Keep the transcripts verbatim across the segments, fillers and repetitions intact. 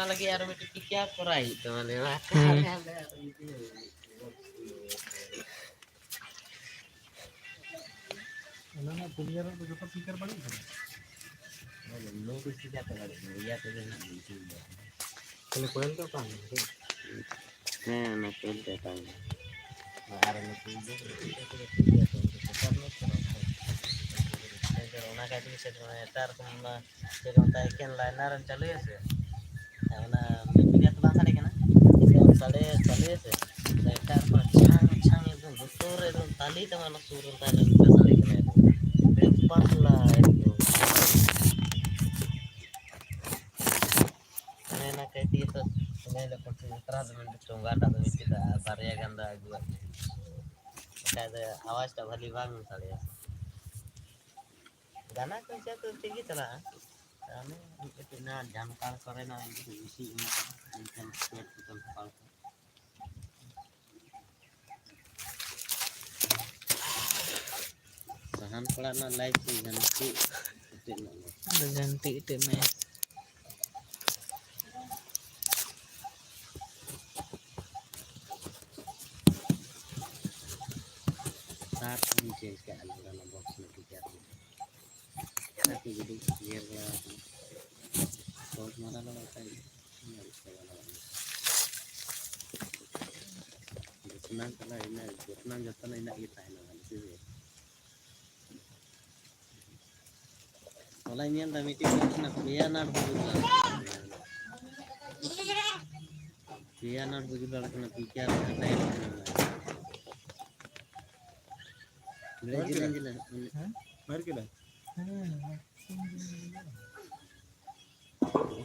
ᱞᱟᱹᱜᱤᱫ ᱟᱨ ᱢᱤᱫᱴᱤᱡ ᱯᱤᱠᱟᱯ ᱠᱚᱨᱟᱣ ᱦᱩᱭᱩᱜ ᱛᱟᱢᱟ, ᱞᱟᱹᱭ ᱢᱮ᱾ ᱦᱩᱸ᱾ ᱚᱱᱟ ᱢᱟ ᱯᱤᱞᱤᱭᱟᱨ ᱫᱚ ᱡᱚᱛᱚ ᱯᱤᱠᱟᱨ ᱵᱟᱹᱱᱩᱜ ᱠᱟᱫᱟ᱾ ᱞᱳᱰ ᱯᱤᱠᱟᱯ ᱫᱚ ᱵᱟᱹᱱᱩᱜ ᱠᱟᱫᱟ, ᱤᱭᱟᱹ ᱛᱮᱜᱮ ᱦᱟᱸᱜ ᱵᱮᱥᱤ ᱜᱮᱭᱟ᱾ ᱛᱟᱦᱞᱮ ᱠᱚᱭᱮᱞ ᱫᱚ ᱚᱠᱟ ᱨᱮ? ᱦᱮᱸ, ᱚᱱᱟ ᱠᱚᱭᱮᱞ ᱫᱚ ᱚᱠᱟ ᱨᱮ? ᱟᱨ ᱚᱱᱟ ᱠᱚᱭᱮᱞ ᱫᱚ ᱚᱱᱟ ᱠᱟᱭᱛᱮ ᱥᱮ ᱮᱴᱟᱜ ᱨᱚᱠᱚᱢ ᱚᱱᱟ ᱪᱮᱫ ᱠᱚ ᱢᱮᱛᱟᱜᱼᱟ, ᱮᱠᱮᱱ ᱞᱟᱭᱱᱟᱨ ᱮᱢ ᱪᱟᱹᱞᱩᱭᱟ ᱥᱮ, ᱚᱱᱟ ᱢᱤᱫ ᱜᱮ ᱵᱟᱝ ᱥᱟᱰᱮ ᱠᱟᱱᱟ, ᱥᱟᱰᱮ ᱪᱟᱹᱞᱩᱭᱟ ᱥᱮ, ᱮᱴᱟᱜ ᱨᱚᱠᱚᱢ ᱪᱷᱟᱝ ᱪᱷᱟᱝ ᱮᱠᱫᱚᱢ ᱞᱩᱛᱩᱨ ᱨᱮ ᱮᱠᱫᱚᱢ ᱛᱟᱹᱞᱤ ᱛᱟᱢᱟ, ᱞᱩᱛᱩᱨ ᱥᱟᱰᱮ ᱠᱟᱱᱟ ᱮᱠᱫᱚᱢ᱾ ᱟᱹᱰᱤ ᱯᱟᱛᱞᱟ ᱮᱠᱫᱚᱢ᱾ ᱢᱮᱱᱟ ᱠᱟᱹᱴᱤᱡ ᱛᱚ, ᱢᱮᱱ ᱫᱟᱠᱚ ᱛᱨᱟ ᱫᱚ ᱢᱮᱱᱛᱮ ᱪᱚᱸᱜᱟ ᱴᱟᱜ ᱫᱚ ᱢᱤᱫᱴᱤᱡ ᱫᱚ ᱟᱨ ᱵᱟᱨᱭᱟ ᱜᱟᱱ ᱫᱚ ᱟᱹᱜᱩᱣᱟᱜ ᱢᱮ᱾ ᱵᱟᱠᱷᱟᱡ ᱫᱚ ᱟᱣᱟᱡᱽ ᱴᱟᱜ ᱵᱷᱟᱹᱞᱤ ᱵᱟᱝ ᱥᱟᱰᱮᱭᱟ᱾ ᱜᱟᱱᱟ ᱠᱚ ᱦᱤᱥᱟᱹᱵ ᱛᱮ ᱴᱷᱤᱠ ᱜᱮ ᱪᱟᱞᱟᱜᱼᱟ᱾ ᱛᱟᱦᱞᱮ ᱢᱤᱫ ᱠᱟᱹᱴᱤᱡ ᱚᱱᱟ ᱡᱟᱱᱛᱟᱲ ᱠᱚᱨᱮᱱᱟᱜ ᱡᱩᱫᱤ ᱵᱮᱥᱤ ᱮᱱᱠᱷᱟᱱ ᱥᱮᱴ ᱠᱚ ᱡᱟᱱᱛᱟᱲ ᱠᱚ᱾ ᱥᱟᱦᱟᱱ ᱯᱟᱲᱟᱜ ᱨᱮᱱᱟᱜ ᱞᱟᱭᱤᱴ ᱥᱮ ᱡᱟᱦᱟᱱ ᱪᱮᱫ ᱮᱴᱮᱫ ᱧᱚᱜ ᱞᱮ? ᱟᱫᱚ ᱡᱟᱦᱟᱱ ᱪᱮᱫ ᱮᱴᱮᱫ ᱢᱮ? ᱛᱟᱨ ᱠᱚᱦᱚᱸᱧ ᱪᱮᱧᱡᱽ ᱠᱟᱜᱼᱟ, ᱱᱚᱰᱮ ᱚᱱᱟ ᱵᱚᱠᱥ ᱨᱮᱱᱟᱜ ᱯᱷᱤᱪᱟᱨ ᱠᱚ᱾ ᱚᱱᱟ ᱠᱚ ᱜᱤᱰᱤ ᱜᱮᱨ ᱵᱟᱲᱟ ᱟᱠᱟᱱᱟ᱾ ᱵᱚᱞ ᱢᱟᱨᱟ ᱫᱚ ᱵᱟᱝ ᱠᱷᱟᱡ ᱤᱧ ᱟᱹᱲᱤᱥ ᱪᱟᱵᱟ ᱞᱮᱱᱟ᱾ ᱡᱚᱛᱱᱟᱝ ᱠᱟᱱᱟ ᱤᱱᱟᱹ, ᱡᱚᱛᱱᱟᱝ ᱡᱚᱛᱱᱟᱝ ᱤᱱᱟᱹᱜ ᱜᱮ ᱛᱟᱦᱮᱱᱟ ᱵᱷᱟᱞᱮ ᱥᱮ ᱪᱮᱫ? ᱦᱚᱞᱟᱧ ᱧᱮᱞ ᱫᱟ ᱢᱤᱫᱴᱤᱡ ᱠᱚᱲᱟ ᱠᱟᱱᱟ, ᱯᱮᱭᱟ ᱱᱟᱴ ᱵᱩᱡᱩᱜ ᱠᱟᱱᱟ᱾ ᱯᱮᱭᱟ ᱱᱟᱴ ᱵᱩᱡᱩᱜ ᱠᱟᱱᱟ, ᱯᱤᱠᱟᱨ ᱨᱮᱱᱟᱜ ᱴᱟᱭᱤᱢ ᱠᱟᱱᱟ᱾ ᱡᱤᱞᱤᱧ ᱡᱤᱞᱤᱧ᱾ ᱦᱮᱸ? ᱵᱟᱨ ᱠᱤᱞᱳ? ᱦᱮᱸ᱾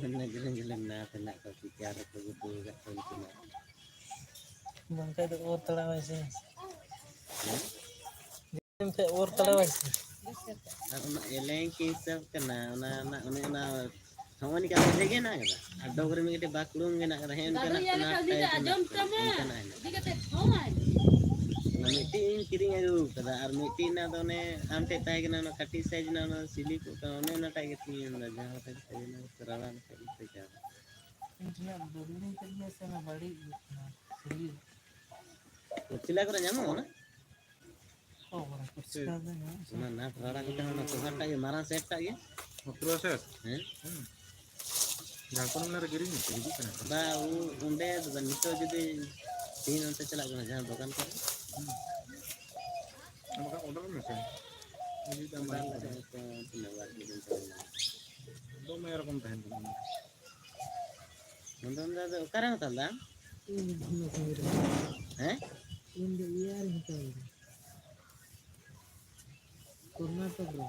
ᱚᱱᱟ ᱡᱮᱞᱮᱧ ᱡᱮᱞᱮᱧ ᱱᱟᱴ ᱦᱮᱱᱟᱜ ᱠᱚᱣᱟ, ᱪᱤᱠᱟᱹ ᱨᱮᱠᱚ ᱜᱩᱛᱩ ᱟᱠᱟᱫ ᱠᱚᱣᱟ ᱩᱱᱠᱩ ᱢᱟ᱾ ᱵᱟᱝᱠᱷᱟᱡ ᱫᱚ ᱚᱨ ᱛᱟᱲᱟᱣᱟᱭ ᱥᱮ᱾ ᱦᱮᱸ? ᱵᱟᱝᱠᱷᱟᱡ ᱚᱨ ᱛᱟᱲᱟᱣᱟᱭ ᱥᱮ᱾ ᱟᱨ ᱚᱱᱟ ᱮᱞᱮᱝ ᱠᱤ ᱦᱤᱥᱟᱹᱵ ᱠᱟᱱᱟ, ᱚᱱᱟ ᱨᱮᱱᱟᱜ ᱚᱱᱮ ᱚᱱᱟ ᱦᱚᱸᱜᱼᱚ ᱱᱤᱝᱠᱟ ᱢᱤᱫᱴᱮᱡ ᱜᱮ ᱦᱮᱱᱟᱜ ᱠᱟᱫᱟ᱾ ᱟᱨ ᱰᱚᱜᱽ ᱨᱮ ᱢᱤᱫᱴᱮᱡ ᱵᱟᱠᱲᱩᱢ ᱜᱮ ᱦᱮᱱᱟᱜ ᱠᱟᱫᱟ᱾ ᱦᱮᱸ, ᱚᱱᱠᱟᱱᱟᱜ ᱚᱱᱟ ᱴᱟᱭᱤᱯ ᱨᱮᱱᱟᱜ ᱟᱸᱡᱚᱢ ᱠᱟᱱᱟ, ᱛᱟᱢᱟ᱾ ᱚᱱᱠᱟᱱᱟᱜ ᱦᱮᱱᱟᱜ ᱤᱫᱤ ᱠᱟᱛᱮ ᱯᱷᱳᱱ᱾ ᱚᱱᱟ ᱢᱤᱫᱴᱤᱡ ᱤᱧ ᱠᱤᱨᱤᱧ ᱟᱹᱜᱩ ᱠᱟᱫᱟ, ᱟᱨ ᱢᱤᱫᱴᱤᱡ ᱨᱮᱱᱟᱜ ᱫᱚ ᱚᱱᱮ ᱟᱢ ᱴᱷᱮᱡ ᱛᱟᱦᱮᱸ ᱠᱟᱱᱟ, ᱚᱱᱟ ᱠᱟᱹᱴᱤᱡ ᱥᱟᱭᱤᱡᱽ ᱨᱮᱱᱟᱜ, ᱚᱱᱟ ᱥᱤᱞᱤᱠᱚᱜ ᱠᱟᱱᱟ, ᱚᱱᱮ ᱚᱱᱟᱴᱟᱜ ᱜᱮ ᱛᱤᱧ ᱢᱮᱱᱫᱟ, ᱡᱟᱦᱟᱸ ᱞᱮᱠᱟ ᱠᱟᱛᱮ ᱜᱮ ᱚᱱᱟ ᱨᱟᱲᱟ ᱞᱮᱠᱷᱟᱡ ᱜᱮ ᱴᱷᱤᱠᱟ᱾ ᱵᱤᱞᱰᱤᱝ ᱛᱮᱫ ᱜᱮ ᱥᱮ ᱚᱱᱟ ᱵᱟᱹᱲᱤᱡ ᱤᱭᱟᱹᱜ ᱠᱟᱱᱟ, ᱥᱤᱞᱤ᱾ ᱠᱚᱪᱞᱟ ᱠᱚᱨᱮ ᱧᱟᱢᱚᱜᱼᱟ ᱚᱱᱟ? ᱚᱠᱟ ᱠᱚᱨᱮ? ᱯᱚᱨᱤᱥᱠᱟᱨ ᱫᱚ ᱧᱟᱢᱚᱜᱼᱟ ᱥᱮ? ᱚᱱᱟ ᱱᱟᱴ ᱨᱟᱲᱟ ᱠᱟᱛᱮ ᱚᱱᱟ ᱠᱚᱵᱷᱟᱨᱴᱟᱜ ᱜᱮ, ᱢᱟᱨᱟᱝ ᱥᱮᱴ ᱴᱟᱜ ᱜᱮ᱾ ᱢᱚᱛᱨᱚ ᱥᱮᱴ? ᱦᱮᱸ᱾ ᱦᱩᱸ᱾ ᱡᱷᱟᱲᱠᱷᱚᱸᱰ ᱢᱮᱞᱟ ᱨᱮ ᱠᱤᱨᱤᱧ ᱢᱮᱥᱮ, ᱦᱤᱡᱩᱜ ᱠᱟᱱᱟ᱾ ᱵᱟ, ᱩ-, ᱚᱸᱰᱮ ᱫᱚ ᱵᱟᱝ, ᱱᱤᱛᱚᱜ ᱡᱩᱫᱤ ᱛᱮᱦᱤᱧ ᱚᱱᱛᱮ ᱪᱟᱞᱟᱜ ᱠᱟᱱᱟ, ᱡᱟᱦᱟᱸ ᱫᱚᱠᱟᱱ ᱠᱚᱨᱮ᱾ ᱦᱩᱸ᱾ ᱟᱢ ᱵᱟᱠᱷᱟᱱ ᱚᱰᱟᱨ ᱢᱮᱥᱮ᱾ ᱦᱤᱡᱩᱜ ᱛᱟᱢ ᱚᱰᱟᱨ ᱵᱟᱝ ᱞᱮᱠᱷᱟᱱ ᱛᱚ ᱛᱤᱱᱟᱹᱜ ᱵᱟᱨ ᱠᱤᱞᱳ ᱛᱟᱦᱮᱱᱟ᱾ ᱫᱚᱢᱮ ᱨᱚᱠᱚᱢ ᱛᱟᱦᱮᱱ ᱠᱟᱱᱟ᱾ ᱱᱚᱸᱰᱮ ᱫᱚ ᱚᱠᱟᱨᱮᱢ ᱦᱟᱛᱟᱣ ᱞᱮᱫᱟ? ᱤᱧ ᱫᱚ ᱤᱭᱟᱹ ᱨᱮᱧ ᱦᱟᱛᱟᱣ ᱞᱮᱫᱟ᱾ ᱦᱮᱸ? ᱤᱧ ᱫᱚ ᱤᱭᱟᱹ ᱨᱮᱧ ᱦᱟᱛᱟᱣ ᱞᱮᱫᱟ᱾ ᱠᱚᱨᱱᱟᱴᱚᱠ ᱨᱮ᱾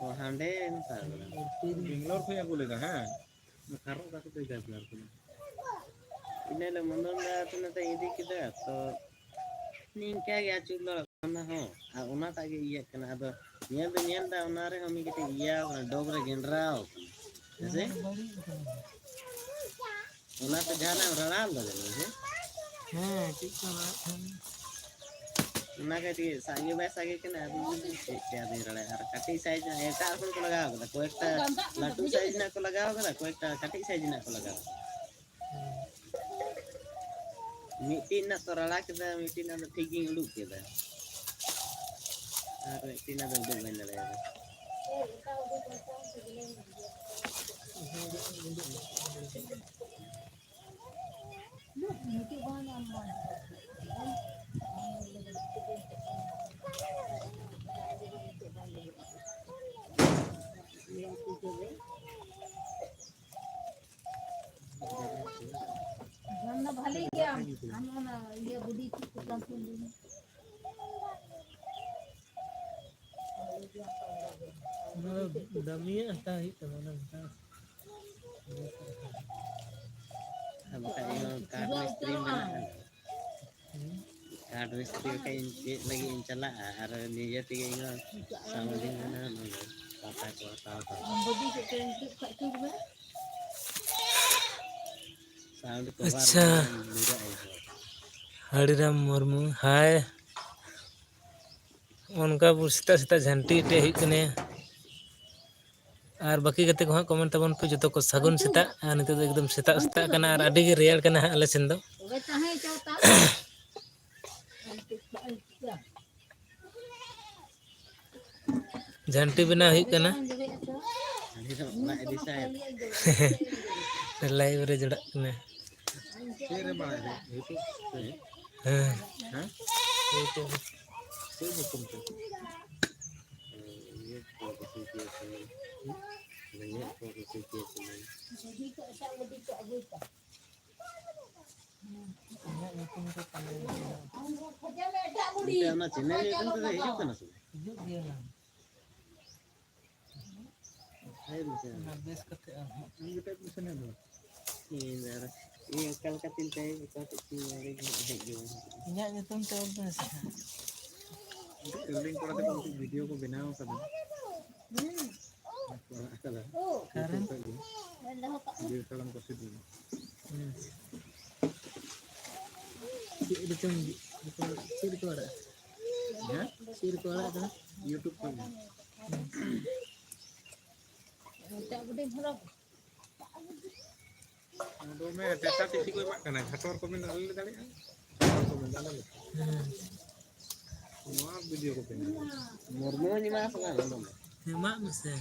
ᱚ, ᱦᱟᱸᱰᱮ ᱦᱟᱛᱟᱣ ᱠᱟᱫᱟ᱾ ᱵᱮᱝᱜᱟᱞᱳᱨ ᱠᱷᱚᱱ ᱟᱹᱜᱩ ᱞᱮᱫᱟ, ᱦᱮᱸ? ᱚᱱᱟ ᱠᱷᱟᱨᱚᱜ ᱠᱟᱛᱮ ᱫᱚ ᱡᱟᱵᱮ ᱟᱨᱠᱤ᱾ ᱤᱱᱟᱹ ᱦᱤᱞᱳᱜ ᱢᱚᱫᱚᱱ ᱫᱟ ᱟᱹᱛᱩ ᱱᱚᱛᱮ ᱤᱫᱤ ᱠᱮᱫᱟ, ᱛᱚ ᱱᱤᱝᱠᱟ ᱜᱮ ᱟᱹᱪᱩᱨ ᱞᱟᱲᱟᱜ ᱠᱟᱱᱟ ᱦᱚᱸ, ᱟᱨ ᱚᱱᱟᱴᱟᱜ ᱜᱮ ᱤᱭᱟᱹᱜ ᱠᱟᱱᱟ᱾ ᱟᱫᱚ ᱧᱮᱞ ᱫᱚ ᱧᱮᱞ ᱫᱟ, ᱚᱱᱟ ᱨᱮᱦᱚᱸ ᱢᱤᱫ ᱠᱟᱹᱴᱤᱡ ᱤᱭᱟᱹ ᱠᱟᱱᱟ, ᱰᱚᱜᱽ ᱨᱮ ᱜᱮᱸᱰᱨᱟᱣ ᱠᱟᱱᱟ᱾ ᱦᱮᱸᱥᱮ? ᱚᱱᱟᱛᱮ ᱡᱟᱦᱟᱱᱟᱜ ᱮᱢ ᱨᱟᱲᱟ ᱞᱮᱫᱟ ᱡᱟᱹᱱᱤᱡ, ᱦᱮᱸ? ᱦᱮᱸ, ᱪᱮᱫ ᱪᱚᱝ ᱨᱟᱲᱟᱜ ᱠᱟᱱ᱾ ᱚᱱᱟ ᱜᱮ ᱴᱷᱤᱠ, ᱥᱟᱸᱜᱮ ᱵᱟᱭ ᱥᱟᱸᱜᱮ ᱠᱟᱱᱟ, ᱟᱫᱚ ᱪᱮᱫ ᱛᱮ ᱟᱫᱚᱧ ᱨᱟᱲᱟᱭᱟ? ᱟᱨ ᱠᱟᱹᱴᱤᱡ ᱥᱟᱭᱤᱡᱽ ᱨᱮᱱᱟᱜ ᱮᱴᱟᱜ ᱨᱚᱠᱚᱢ ᱠᱚ ᱞᱟᱜᱟᱣ ᱠᱟᱫᱟ, ᱠᱚᱭᱮᱠᱴᱟ ᱞᱟᱹᱴᱩ ᱥᱟᱭᱤᱡᱽ ᱨᱮᱱᱟᱜ ᱠᱚ ᱞᱟᱜᱟᱣ ᱠᱟᱫᱟ, ᱠᱚᱭᱮᱠᱴᱟ ᱠᱟᱹᱴᱤᱡ ᱥᱟᱭᱤᱡᱽ ᱨᱮᱱᱟᱜ ᱠᱚ ᱞᱟᱜᱟᱣ ᱠᱟᱫᱟ᱾ ᱢᱤᱫᱴᱤᱡ ᱨᱮᱱᱟᱜ ᱛᱚ ᱨᱟᱲᱟ ᱠᱮᱫᱟ, ᱢᱤᱫᱴᱤᱡ ᱨᱮᱱᱟᱜ ᱫᱚ ᱴᱷᱤᱠ ᱜᱤᱧ ᱩᱰᱩᱠ ᱠᱮᱫᱟ, ᱟᱨ ᱢᱤᱫᱴᱤᱡ ᱨᱮᱱᱟᱜ ᱫᱚ ᱩᱰᱩᱠ ᱵᱟᱹᱧ ᱫᱟᱲᱮᱭᱟᱫᱟ᱾ ᱟᱢ ᱫᱚ ᱵᱷᱟᱞᱮ ᱜᱮᱭᱟᱢ᱾ ᱟᱢ ᱚᱱᱟ ᱤᱭᱟᱹ ᱵᱩᱰᱤ ᱪᱮᱫ ᱠᱚ ᱠᱟᱱ ᱛᱟᱦᱮᱸ ᱞᱟᱹᱭ ᱢᱮ᱾ ᱚᱱᱟ ᱫᱚ ᱫᱟᱹᱢᱤᱭᱟᱜ ᱦᱟᱛᱟᱣ ᱦᱩᱭᱩᱜ ᱛᱟᱢᱟ, ᱚᱱᱟ ᱦᱟᱛᱟᱣ᱾ ᱟᱨ ᱵᱟᱠᱷᱟᱡ ᱤᱧ ᱦᱚᱸ ᱠᱟᱴ ᱢᱤᱥᱛᱨᱤᱧ ᱵᱮᱱᱟᱜ ᱠᱟᱱᱟ᱾ ᱦᱩᱸ᱾ ᱠᱟᱴ ᱢᱤᱥᱛᱨᱤ ᱵᱟᱠᱷᱟᱡ ᱤᱧ ᱪᱮᱫ ᱞᱟᱹᱜᱤᱫ ᱤᱧ ᱪᱟᱞᱟᱜᱼᱟ ᱟᱨ ᱱᱤᱡᱮ ᱛᱮᱜᱮ ᱤᱧ ᱦᱚᱸ ᱥᱟᱣᱩᱱᱰᱤᱧ ᱵᱮᱱᱟᱣᱟ ᱱᱚᱰᱮ ᱯᱟᱛᱟ ᱠᱚ ᱦᱟᱛᱟᱣ ᱠᱟᱛᱮ᱾ ᱥᱟᱣᱩᱱᱰ ᱠᱚᱵᱷᱟᱨ ᱟᱪᱪᱷᱟ᱾ ᱢᱤᱨᱟ ᱟᱭ ᱦᱚᱲ᱾ ᱦᱟᱲᱤᱨᱟᱢ ᱢᱩᱨᱢᱩ, ᱦᱟᱭ᱾ ᱚᱱᱠᱟ ᱵᱚ ᱥᱮᱛᱟᱜ ᱥᱮᱛᱟᱜ ᱡᱷᱟᱹᱱᱴᱤ ᱮᱴᱮᱫ ᱦᱩᱭᱩᱜ ᱠᱟᱱᱟ᱾ ᱟᱨ ᱵᱟᱹᱠᱤ ᱜᱟᱛᱮ ᱠᱚᱦᱚᱸ ᱠᱚᱢᱮᱱᱴ ᱛᱟᱵᱚᱱ ᱯᱮ, ᱡᱚᱛᱚ ᱠᱚ ᱥᱟᱹᱜᱩᱱ ᱥᱮᱛᱟᱜ᱾ ᱟᱨ ᱱᱤᱛᱚᱜ ᱫᱚ ᱮᱠᱫᱚᱢ ᱥᱮᱛᱟᱜ ᱥᱮᱛᱟᱜ ᱠᱟᱱᱟ ᱟᱨ ᱟᱹᱰᱤ ᱜᱮ ᱨᱮᱭᱟᱲ ᱠᱟᱱᱟ ᱦᱟᱸᱜ ᱟᱞᱮ ᱥᱮᱱ ᱫᱚ᱾ ᱡᱷᱟᱱᱴᱤ ᱵᱮᱱᱟᱣ ᱦᱩᱭᱩᱜ ᱠᱟᱱᱟ᱾ ᱞᱟᱭᱤᱵᱷ ᱨᱮ ᱡᱚᱲᱟᱜ ᱠᱟᱱᱟ᱾ ᱦᱮᱸ᱾ ᱤᱧᱟᱹᱜ ᱧᱩᱛᱩᱢ ᱫᱚ ᱯᱟᱞᱮ ᱢᱮᱱᱟᱜᱼᱟ᱾ ᱮᱱᱛᱮ ᱚᱱᱟ ᱪᱮᱱᱮᱞ ᱧᱩᱛᱩᱢ ᱛᱮᱫᱚ ᱦᱤᱡᱩᱜ ᱠᱟᱱᱟ ᱥᱮ ᱵᱟᱝ? ᱦᱤᱡᱩᱜ ᱜᱮᱭᱟ ᱱᱟᱝ᱾ ᱦᱮᱸ, ᱵᱩᱡᱷᱟᱹᱣ᱾ ᱚᱱᱟ ᱵᱮᱥ ᱠᱟᱛᱮ ᱟᱨᱦᱚᱸ᱾ ᱤᱧ ᱫᱚ ᱟᱨ ᱤᱧ ᱚᱠᱟ ᱞᱮᱠᱟᱛᱤᱧ ᱛᱟᱦᱮᱸ ᱦᱚᱪᱚ ᱠᱮᱫ ᱛᱤᱧ ᱱᱚᱣᱟ ᱜᱮ ᱦᱮᱡ ᱜᱮ ᱵᱟᱝ ᱦᱤᱡᱩᱜ ᱠᱟᱱᱟ᱾ ᱤᱧᱟᱹᱜ ᱧᱩᱛᱩᱢ ᱛᱮ ᱚᱞ ᱢᱮ ᱥᱮ ᱦᱟᱸᱜ᱾ ᱩᱱᱠᱩ ᱠᱚᱲᱟ ᱛᱟᱠᱚ ᱢᱤᱫᱴᱤᱡ ᱵᱷᱤᱰᱤᱭᱳ ᱠᱚ ᱵᱮᱱᱟᱣ ᱠᱟᱫᱟ᱾ ᱠᱚ ᱟᱲᱟᱜ ᱠᱟᱫᱟ᱾ ᱚᱠᱟᱨᱮ? YouTube ᱠᱷᱚᱡ ᱜᱮ᱾ ᱵᱤᱨ ᱥᱟᱫᱚᱢ ᱠᱚ ᱥᱤᱫ ᱞᱮᱱᱟ᱾ ᱦᱩᱸ᱾ ᱪᱮᱫ ᱨᱮᱪᱚᱝ, ᱪᱮᱫ ᱨᱮᱠᱚ ᱟᱲᱟᱜ? ᱦᱮᱸ? ᱪᱮᱫ ᱨᱮᱠᱚ ᱟᱲᱟᱜ ᱠᱟᱫᱟ? YouTube ᱠᱷᱚᱡ ᱜᱮ᱾ ᱫᱚᱢᱮ ᱰᱮᱴᱟ ᱪᱮᱫ ᱠᱚ ᱮᱢᱟᱜ ᱠᱟᱱᱟ? ᱡᱷᱟᱴᱚᱨ ᱠᱚ ᱢᱮᱱᱫᱟ, ᱟᱞᱮ ᱞᱮ ᱫᱟᱲᱮᱭᱟᱜᱼᱟ? ᱡᱷᱟᱴᱚᱨ ᱠᱚ ᱢᱮᱱᱫᱟ, ᱟᱞᱮ ᱞᱮ ᱫᱟᱲᱮᱭᱟᱜᱼᱟ? ᱦᱮᱸ᱾ ᱱᱚᱣᱟ ᱵᱷᱤᱰᱤᱭᱳ ᱠᱚᱯᱮ ᱧᱟᱢᱟ᱾ ᱢᱚᱨᱢᱚ ᱦᱚᱧ ᱮᱢᱟ ᱥᱮ ᱵᱟᱝ? ᱮᱢᱟᱜ ᱢᱮᱥᱮ᱾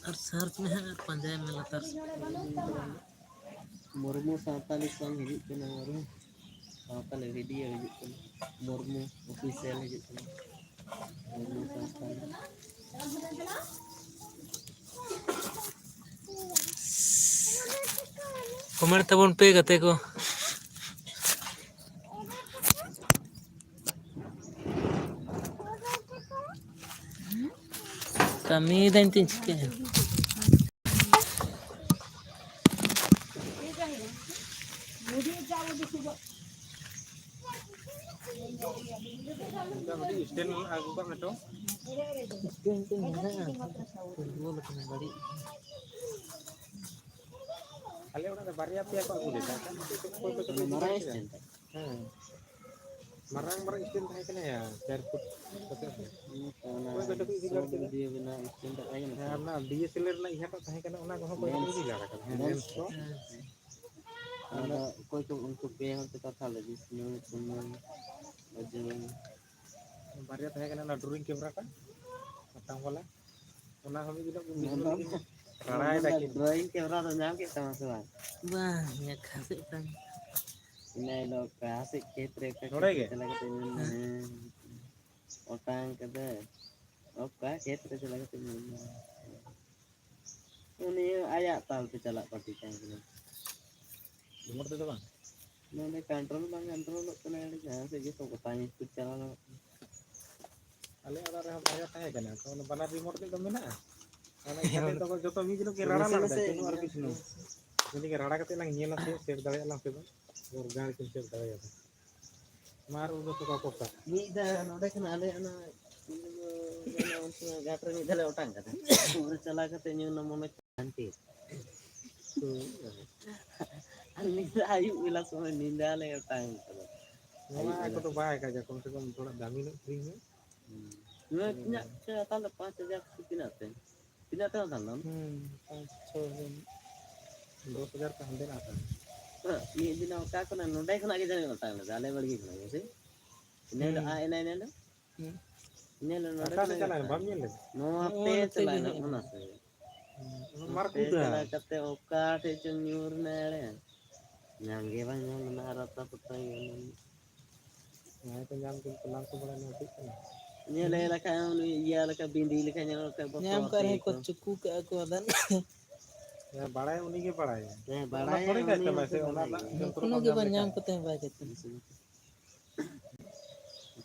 ᱟᱨ ᱥᱟᱨᱪ ᱢᱮ ᱦᱟᱸᱜ ᱟᱨ ᱯᱟᱸᱡᱟᱭ ᱢᱮ ᱞᱟᱛᱟᱨ ᱥᱮᱫ᱾ ᱢᱩᱨᱢᱩ ᱥᱟᱶᱛᱟᱞᱤ ᱥᱚᱝ ᱦᱤᱡᱩᱜ ᱠᱟᱱᱟ, ᱢᱩᱨᱢᱩ ᱥᱟᱶᱛᱟᱞᱤ ᱵᱷᱤᱰᱤᱭᱳ ᱦᱤᱡᱩᱜ ᱠᱟᱱᱟ, ᱢᱩᱨᱢᱩ ᱚᱯᱷᱤᱥᱤᱭᱟᱞ ᱦᱤᱡᱩᱜ ᱠᱟᱱᱟ, ᱢᱩᱨᱢᱩ ᱥᱟᱶᱛᱟᱞᱤ᱾ ᱠᱚᱢᱮᱱᱴ ᱛᱟᱵᱚᱱ ᱯᱮ ᱜᱟᱛᱮ ᱠᱚ᱾ ᱠᱟᱹᱢᱤᱭᱮᱫᱟᱹᱧ ᱛᱤᱧ ᱪᱤᱠᱟᱹᱭᱟ? ᱚᱱᱠᱟ ᱢᱤᱫᱴᱤᱡ ᱥᱴᱮᱱᱰ ᱟᱹᱜᱩ ᱠᱟᱜ ᱢᱮ ᱛᱚ᱾ ᱥᱴᱮᱱᱰ ᱛᱤᱧ ᱢᱮᱱᱟᱜᱼᱟ, ᱜᱳᱞ ᱠᱟᱱᱟ ᱵᱟᱹᱲᱤᱡ᱾ ᱟᱞᱮ ᱚᱲᱟᱜ ᱨᱮ ᱵᱟᱨᱭᱟ ᱯᱮᱭᱟ ᱠᱚ ᱟᱹᱜᱩ ᱞᱮᱫᱟ᱾ ᱚᱠᱚᱭ ᱠᱚᱪᱚ ᱠᱚ ᱤᱫᱤ ᱢᱟᱨᱟᱝ ᱠᱮᱫᱟ᱾ ᱥᱴᱮᱱᱰ ᱛᱟᱭ᱾ ᱦᱮᱸ᱾ ᱢᱟᱨᱟᱝ ᱢᱟᱨᱟᱝ ᱥᱴᱮᱱᱰ ᱛᱟᱦᱮᱸ ᱠᱟᱱᱟ ᱭᱟ, ᱪᱟᱨ ᱯᱷᱩᱴ ᱠᱟᱛᱮ᱾ ᱚᱱᱟ ᱚᱠᱚᱭ ᱠᱚ ᱪᱚᱠᱚ ᱤᱫᱤ ᱞᱟᱲᱟ ᱠᱮᱫᱟ᱾ ᱵᱷᱤᱰᱤᱭᱳ ᱵᱮᱱᱟᱣ ᱥᱴᱮᱱᱰ ᱛᱟᱦᱮᱸ ᱠᱟᱱᱟ᱾ ᱦᱮᱸ, ᱚᱱᱟ ᱰᱤ ᱮᱥ ᱮᱞ ᱟᱨ ᱨᱮᱱᱟᱜ ᱤᱭᱟᱹᱴᱟᱜ ᱛᱟᱦᱮᱸ ᱠᱟᱱᱟ, ᱚᱱᱟ ᱠᱚᱦᱚᱸ ᱠᱚ ᱞᱮᱱᱥ᱾ ᱤᱫᱤ ᱞᱟᱲᱟ ᱠᱟᱫᱟ᱾ ᱦᱮᱸ, ᱞᱮᱱᱥ ᱠᱚ᱾ ᱦᱮᱸ᱾ ᱟᱫᱚ ᱚᱠᱚᱭ ᱠᱚ ᱩᱱᱠᱩ ᱯᱮ ᱦᱚᱲ ᱛᱮ ᱠᱟᱛᱷᱟ ᱞᱮ, ᱵᱤᱥᱱᱩ, ᱥᱩᱢᱩᱱ, ᱚᱡᱚᱭ᱾ ᱵᱟᱨᱭᱟ ᱛᱟᱦᱮᱸ ᱠᱟᱱᱟ, ᱚᱱᱟ ᱰᱨᱚᱭᱤᱝ ᱠᱮᱢᱮᱨᱟ ᱴᱟᱜ ᱢᱤᱫᱴᱟᱝ ᱵᱟᱞᱟ, ᱚᱱᱟ ᱦᱚᱸ ᱢᱤᱫ ᱫᱤᱱᱚᱜ ᱵᱤᱥᱱᱩ ᱛᱟᱹᱠᱤᱱ ᱨᱟᱲᱟᱭ ᱫᱟᱠᱤᱱ᱾ ᱰᱨᱚᱭᱤᱝ ᱠᱮᱢᱮᱨᱟ ᱫᱚ ᱧᱟᱢ ᱠᱮᱫ ᱛᱟᱢᱟ ᱥᱮ ᱵᱟᱝ? ᱵᱟᱝ, ᱤᱧᱟᱹᱜ ᱠᱷᱟᱥᱮᱫ ᱛᱟᱢ᱾ ᱤᱱᱟᱹ ᱦᱤᱞᱳᱜ ᱚᱠᱟ ᱥᱮᱫ ᱠᱷᱮᱛ ᱨᱮ, ᱚᱠᱟ ᱱᱚᱰᱮ ᱠᱷᱮᱛ ᱨᱮ ᱜᱮ? ᱪᱟᱞᱟᱣ ᱠᱟᱛᱮ ᱧᱮᱞ ᱢᱮ᱾ ᱦᱮᱸ᱾ ᱦᱮᱸ᱾ ᱚᱴᱟᱝ ᱠᱟᱫᱟᱭ᱾ ᱚᱠᱟ ᱠᱷᱮᱛ ᱨᱮ ᱪᱟᱞᱟᱣ ᱠᱟᱛᱮ ᱧᱮᱞ ᱢᱮ᱾ ᱩᱱᱤ ᱟᱭᱟᱜ ᱛᱟᱞ ᱛᱮ ᱪᱟᱞᱟᱜ ᱯᱟᱹᱴᱤ ᱛᱟᱦᱮᱸ ᱠᱟᱱᱟ᱾ ᱨᱤᱢᱳᱴ ᱛᱮᱫᱚ ᱵᱟᱝ? ᱱᱚᱰᱮ ᱠᱚᱱᱴᱨᱳᱞ ᱵᱟᱝ ᱠᱚᱱᱴᱨᱳᱞᱚᱜ ᱠᱟᱱᱟ, ᱟᱹᱰᱤ ᱡᱟᱦᱟᱸ ᱥᱮᱫ ᱜᱮ ᱜᱚᱴᱟ ᱧᱤᱨ ᱪᱟᱞᱟᱣ ᱜᱚᱫᱚᱜ ᱠᱟᱱᱟ᱾ ᱟᱞᱮ ᱚᱲᱟᱜ ᱨᱮᱦᱚᱸ ᱵᱟᱨᱭᱟ ᱛᱟᱦᱮᱸ ᱠᱟᱱᱟ, ᱛᱚ ᱚᱱᱟ ᱵᱟᱱᱟᱨ ᱨᱤᱢᱳᱴ ᱛᱮᱫ ᱫᱚ ᱢᱮᱱᱟᱜᱼᱟ᱾ ᱚᱱᱟ ᱤᱠᱟᱹᱛᱮ ᱛᱟᱠᱚ ᱡᱚᱛᱚ ᱢᱤᱫ ᱫᱤᱱ ᱠᱤᱱ ᱨᱟᱲᱟ ᱱᱟᱥᱮ ᱞᱟᱜ ᱱᱟᱥᱮ ᱠᱤᱱ ᱟᱨ ᱧᱮᱞ ᱵᱤᱥᱱᱩ᱾ ᱦᱩᱸ᱾ ᱢᱤᱫ ᱫᱤᱱ ᱠᱤᱱ ᱨᱟᱲᱟ ᱠᱟᱛᱮ ᱞᱟᱝ ᱧᱮᱞᱟ ᱥᱮ ᱥᱮᱴ ᱫᱟᱲᱮᱭᱟᱜᱼᱟ ᱞᱟᱝ ᱥᱮ ᱵᱟᱝ᱾ ᱚᱨᱜᱟᱱ ᱠᱤᱱ ᱥᱮᱴ ᱫᱟᱲᱮᱭᱟᱜᱼᱟ᱾ ᱢᱟᱨ ᱩᱰᱩᱠ ᱠᱚ ᱠᱚ ᱥᱟᱵ᱾ ᱢᱤᱫ ᱫᱷᱟᱣ ᱱᱚᱰᱮ ᱠᱷᱚᱱ ᱟᱞᱮ ᱚᱱᱟ, ᱚᱱᱟ ᱜᱷᱟᱴ ᱨᱮ ᱢᱤᱫ ᱫᱷᱟᱣ ᱞᱮ ᱚᱴᱟᱝ ᱠᱟᱫᱟ᱾ ᱚᱸᱰᱮ ᱪᱟᱞᱟᱣ ᱠᱟᱛᱮ ᱧᱮᱞ ᱢᱚᱱᱮ ᱦᱟᱱᱛᱮ᱾ ᱟᱨ ᱧᱤᱫᱟᱹ ᱟᱹᱭᱩᱵ ᱵᱮᱞᱟ ᱥᱚᱢᱚᱭ ᱧᱤᱫᱟᱹ ᱞᱮ ᱚᱴᱟᱝ ᱠᱟᱫᱟ᱾ ᱱᱚᱣᱟ ᱟᱹᱭᱩᱵ ᱵᱮᱞᱟ᱾ ᱠᱚᱫᱚ ᱵᱟᱭ ᱠᱟᱡᱟ, ᱠᱚᱢ ᱥᱮ ᱠᱚᱢ ᱛᱷᱚᱲᱟ ᱫᱟᱢᱤ ᱧᱚᱜ ᱠᱤᱨᱤᱧ ᱢᱮ᱾ ᱦᱩᱸ᱾ ᱱᱚᱣᱟ ᱛᱤᱱᱟᱹᱜ ᱪᱚ ᱦᱟᱛᱟᱣ ᱞᱮᱫ, ᱯᱟᱸᱪ ᱦᱟᱡᱟᱨ ᱥᱮ ᱛᱤᱱᱟᱹᱜ ᱛᱮ? ᱛᱤᱱᱟᱹᱜ ᱛᱮ ᱦᱟᱛᱟᱣ ᱞᱮᱫᱟᱢ? ᱦᱩᱸ, ᱯᱟᱸᱪ, ᱪᱷᱚ ᱦᱟᱡᱟᱨ᱾ ᱫᱚᱥ ᱦᱟᱡᱟᱨ ᱠᱚ ᱦᱟᱸᱰᱮ ᱱᱟᱜ ᱦᱟᱛᱟᱣ᱾ ᱦᱮᱸ, ᱢᱤᱫ ᱫᱤᱱ ᱚᱠᱟ ᱠᱷᱚᱱᱟᱜ, ᱱᱚᱰᱮ ᱠᱷᱚᱱᱟᱜ ᱜᱮ ᱡᱟᱹᱱᱤᱡ ᱚᱴᱟᱝ ᱞᱮᱫᱟ, ᱟᱞᱮ ᱵᱟᱲᱜᱮ ᱠᱷᱚᱱᱟᱜ ᱜᱮ, ᱥᱮ? ᱤᱱᱟᱹ ᱦᱤᱞᱳᱜ ᱦᱩᱸ᱾ ᱟᱡ ᱮᱱᱟᱭ ᱤᱱᱟᱹ ᱦᱤᱞᱳᱜ? ᱦᱩᱸ᱾ ᱤᱱᱟᱹ ᱦᱤᱞᱳᱜ ᱱᱚᱰᱮ ᱚᱠᱟ ᱥᱮᱫ ᱠᱷᱚᱱᱟᱜ ᱜᱮ ᱪᱟᱞᱟᱣ ᱮᱱᱟ? ᱚᱴᱟᱝ᱾ ᱵᱟᱢ ᱧᱮᱞ ᱞᱮᱫᱟ? ᱱᱚᱣᱟ ᱱᱚᱜᱼᱚ ᱛᱮ ᱱᱚᱛᱮ ᱪᱟᱞᱟᱣ ᱜᱮ ᱮᱱᱟ, ᱦᱮᱡ ᱚᱱᱟ ᱮᱱᱟ᱾ ᱥᱮᱫ᱾ ᱦᱩᱸ, ᱚᱱᱟ ᱱᱚᱛᱮ ᱢᱟᱨᱠᱩᱴᱟ᱾ ᱪᱟᱞᱟᱣ ᱠᱟᱛᱮ ᱚᱠᱟ ᱴᱷᱮᱡ ᱪᱚᱝ ᱧᱩᱨ ᱮᱱᱟᱭ ᱟᱲᱮ᱾ ᱧᱟᱢ ᱜᱮ ᱵᱟᱝ ᱧᱟᱢ ᱞᱮᱱᱟ, ᱟᱨ ᱨᱟᱯᱛᱟ ᱯᱚᱛᱟ ᱜᱮ ᱵᱟᱝ ᱧᱟᱢ ᱞᱮᱱᱟ᱾ ᱡᱟᱦᱟᱸᱭ ᱠᱚ ᱧᱟᱢ ᱠᱮᱫ ᱠᱚ, ᱞᱟᱝ ᱠᱚ ᱵᱟᱲᱟᱭ ᱧᱟᱢ ᱠᱮᱫ ᱠᱚᱣᱟ᱾ ᱧᱮᱞᱮ ᱞᱮᱠᱷᱟᱡ ᱩᱱᱤ ᱤᱭᱟᱹ ᱞᱮᱠᱟ, ᱵᱤᱸᱫᱤ ᱞᱮᱠᱟ ᱧᱮᱞᱚᱜ ᱠᱷᱟᱡ ᱵᱚᱛᱚᱨ ᱧᱟᱢ ᱠᱟᱜ ᱟᱯᱮ ᱨᱮᱦᱚᱸ ᱠᱚ ᱟᱹᱭᱠᱟᱹᱣᱟ᱾ ᱪᱩᱠᱩ ᱠᱟᱜᱼᱟ ᱠᱚ ᱟᱫᱟᱱ᱾ ᱡᱟᱦᱟᱸᱭ ᱵᱟᱲᱟᱭᱟ ᱩᱱᱤ ᱜᱮ ᱵᱟᱲᱟᱭᱟ᱾ ᱦᱮᱸ, ᱚᱱᱟ ᱵᱟᱲᱟᱭᱟ ᱛᱷᱚᱲᱤ ᱩᱱᱤ ᱠᱟᱭ ᱛᱟᱢᱟᱭ ᱦᱚᱸᱛᱚ ᱥᱮ ᱚᱱᱟ ᱵᱟᱲᱟᱭ ᱨᱮᱱᱟᱜ ᱜᱮᱭᱟ᱾ ᱡᱚᱱᱛᱨᱚ ᱩᱱᱠᱩ ᱵᱟᱢ ᱜᱮ ᱧᱟᱢ ᱵᱟᱝ ᱞᱮᱠᱷᱟᱱ᱾ ᱧᱟᱢ ᱠᱚᱛᱮ ᱦᱚᱸ ᱵᱟᱭ ᱠᱟᱹᱢᱤᱭᱟ᱾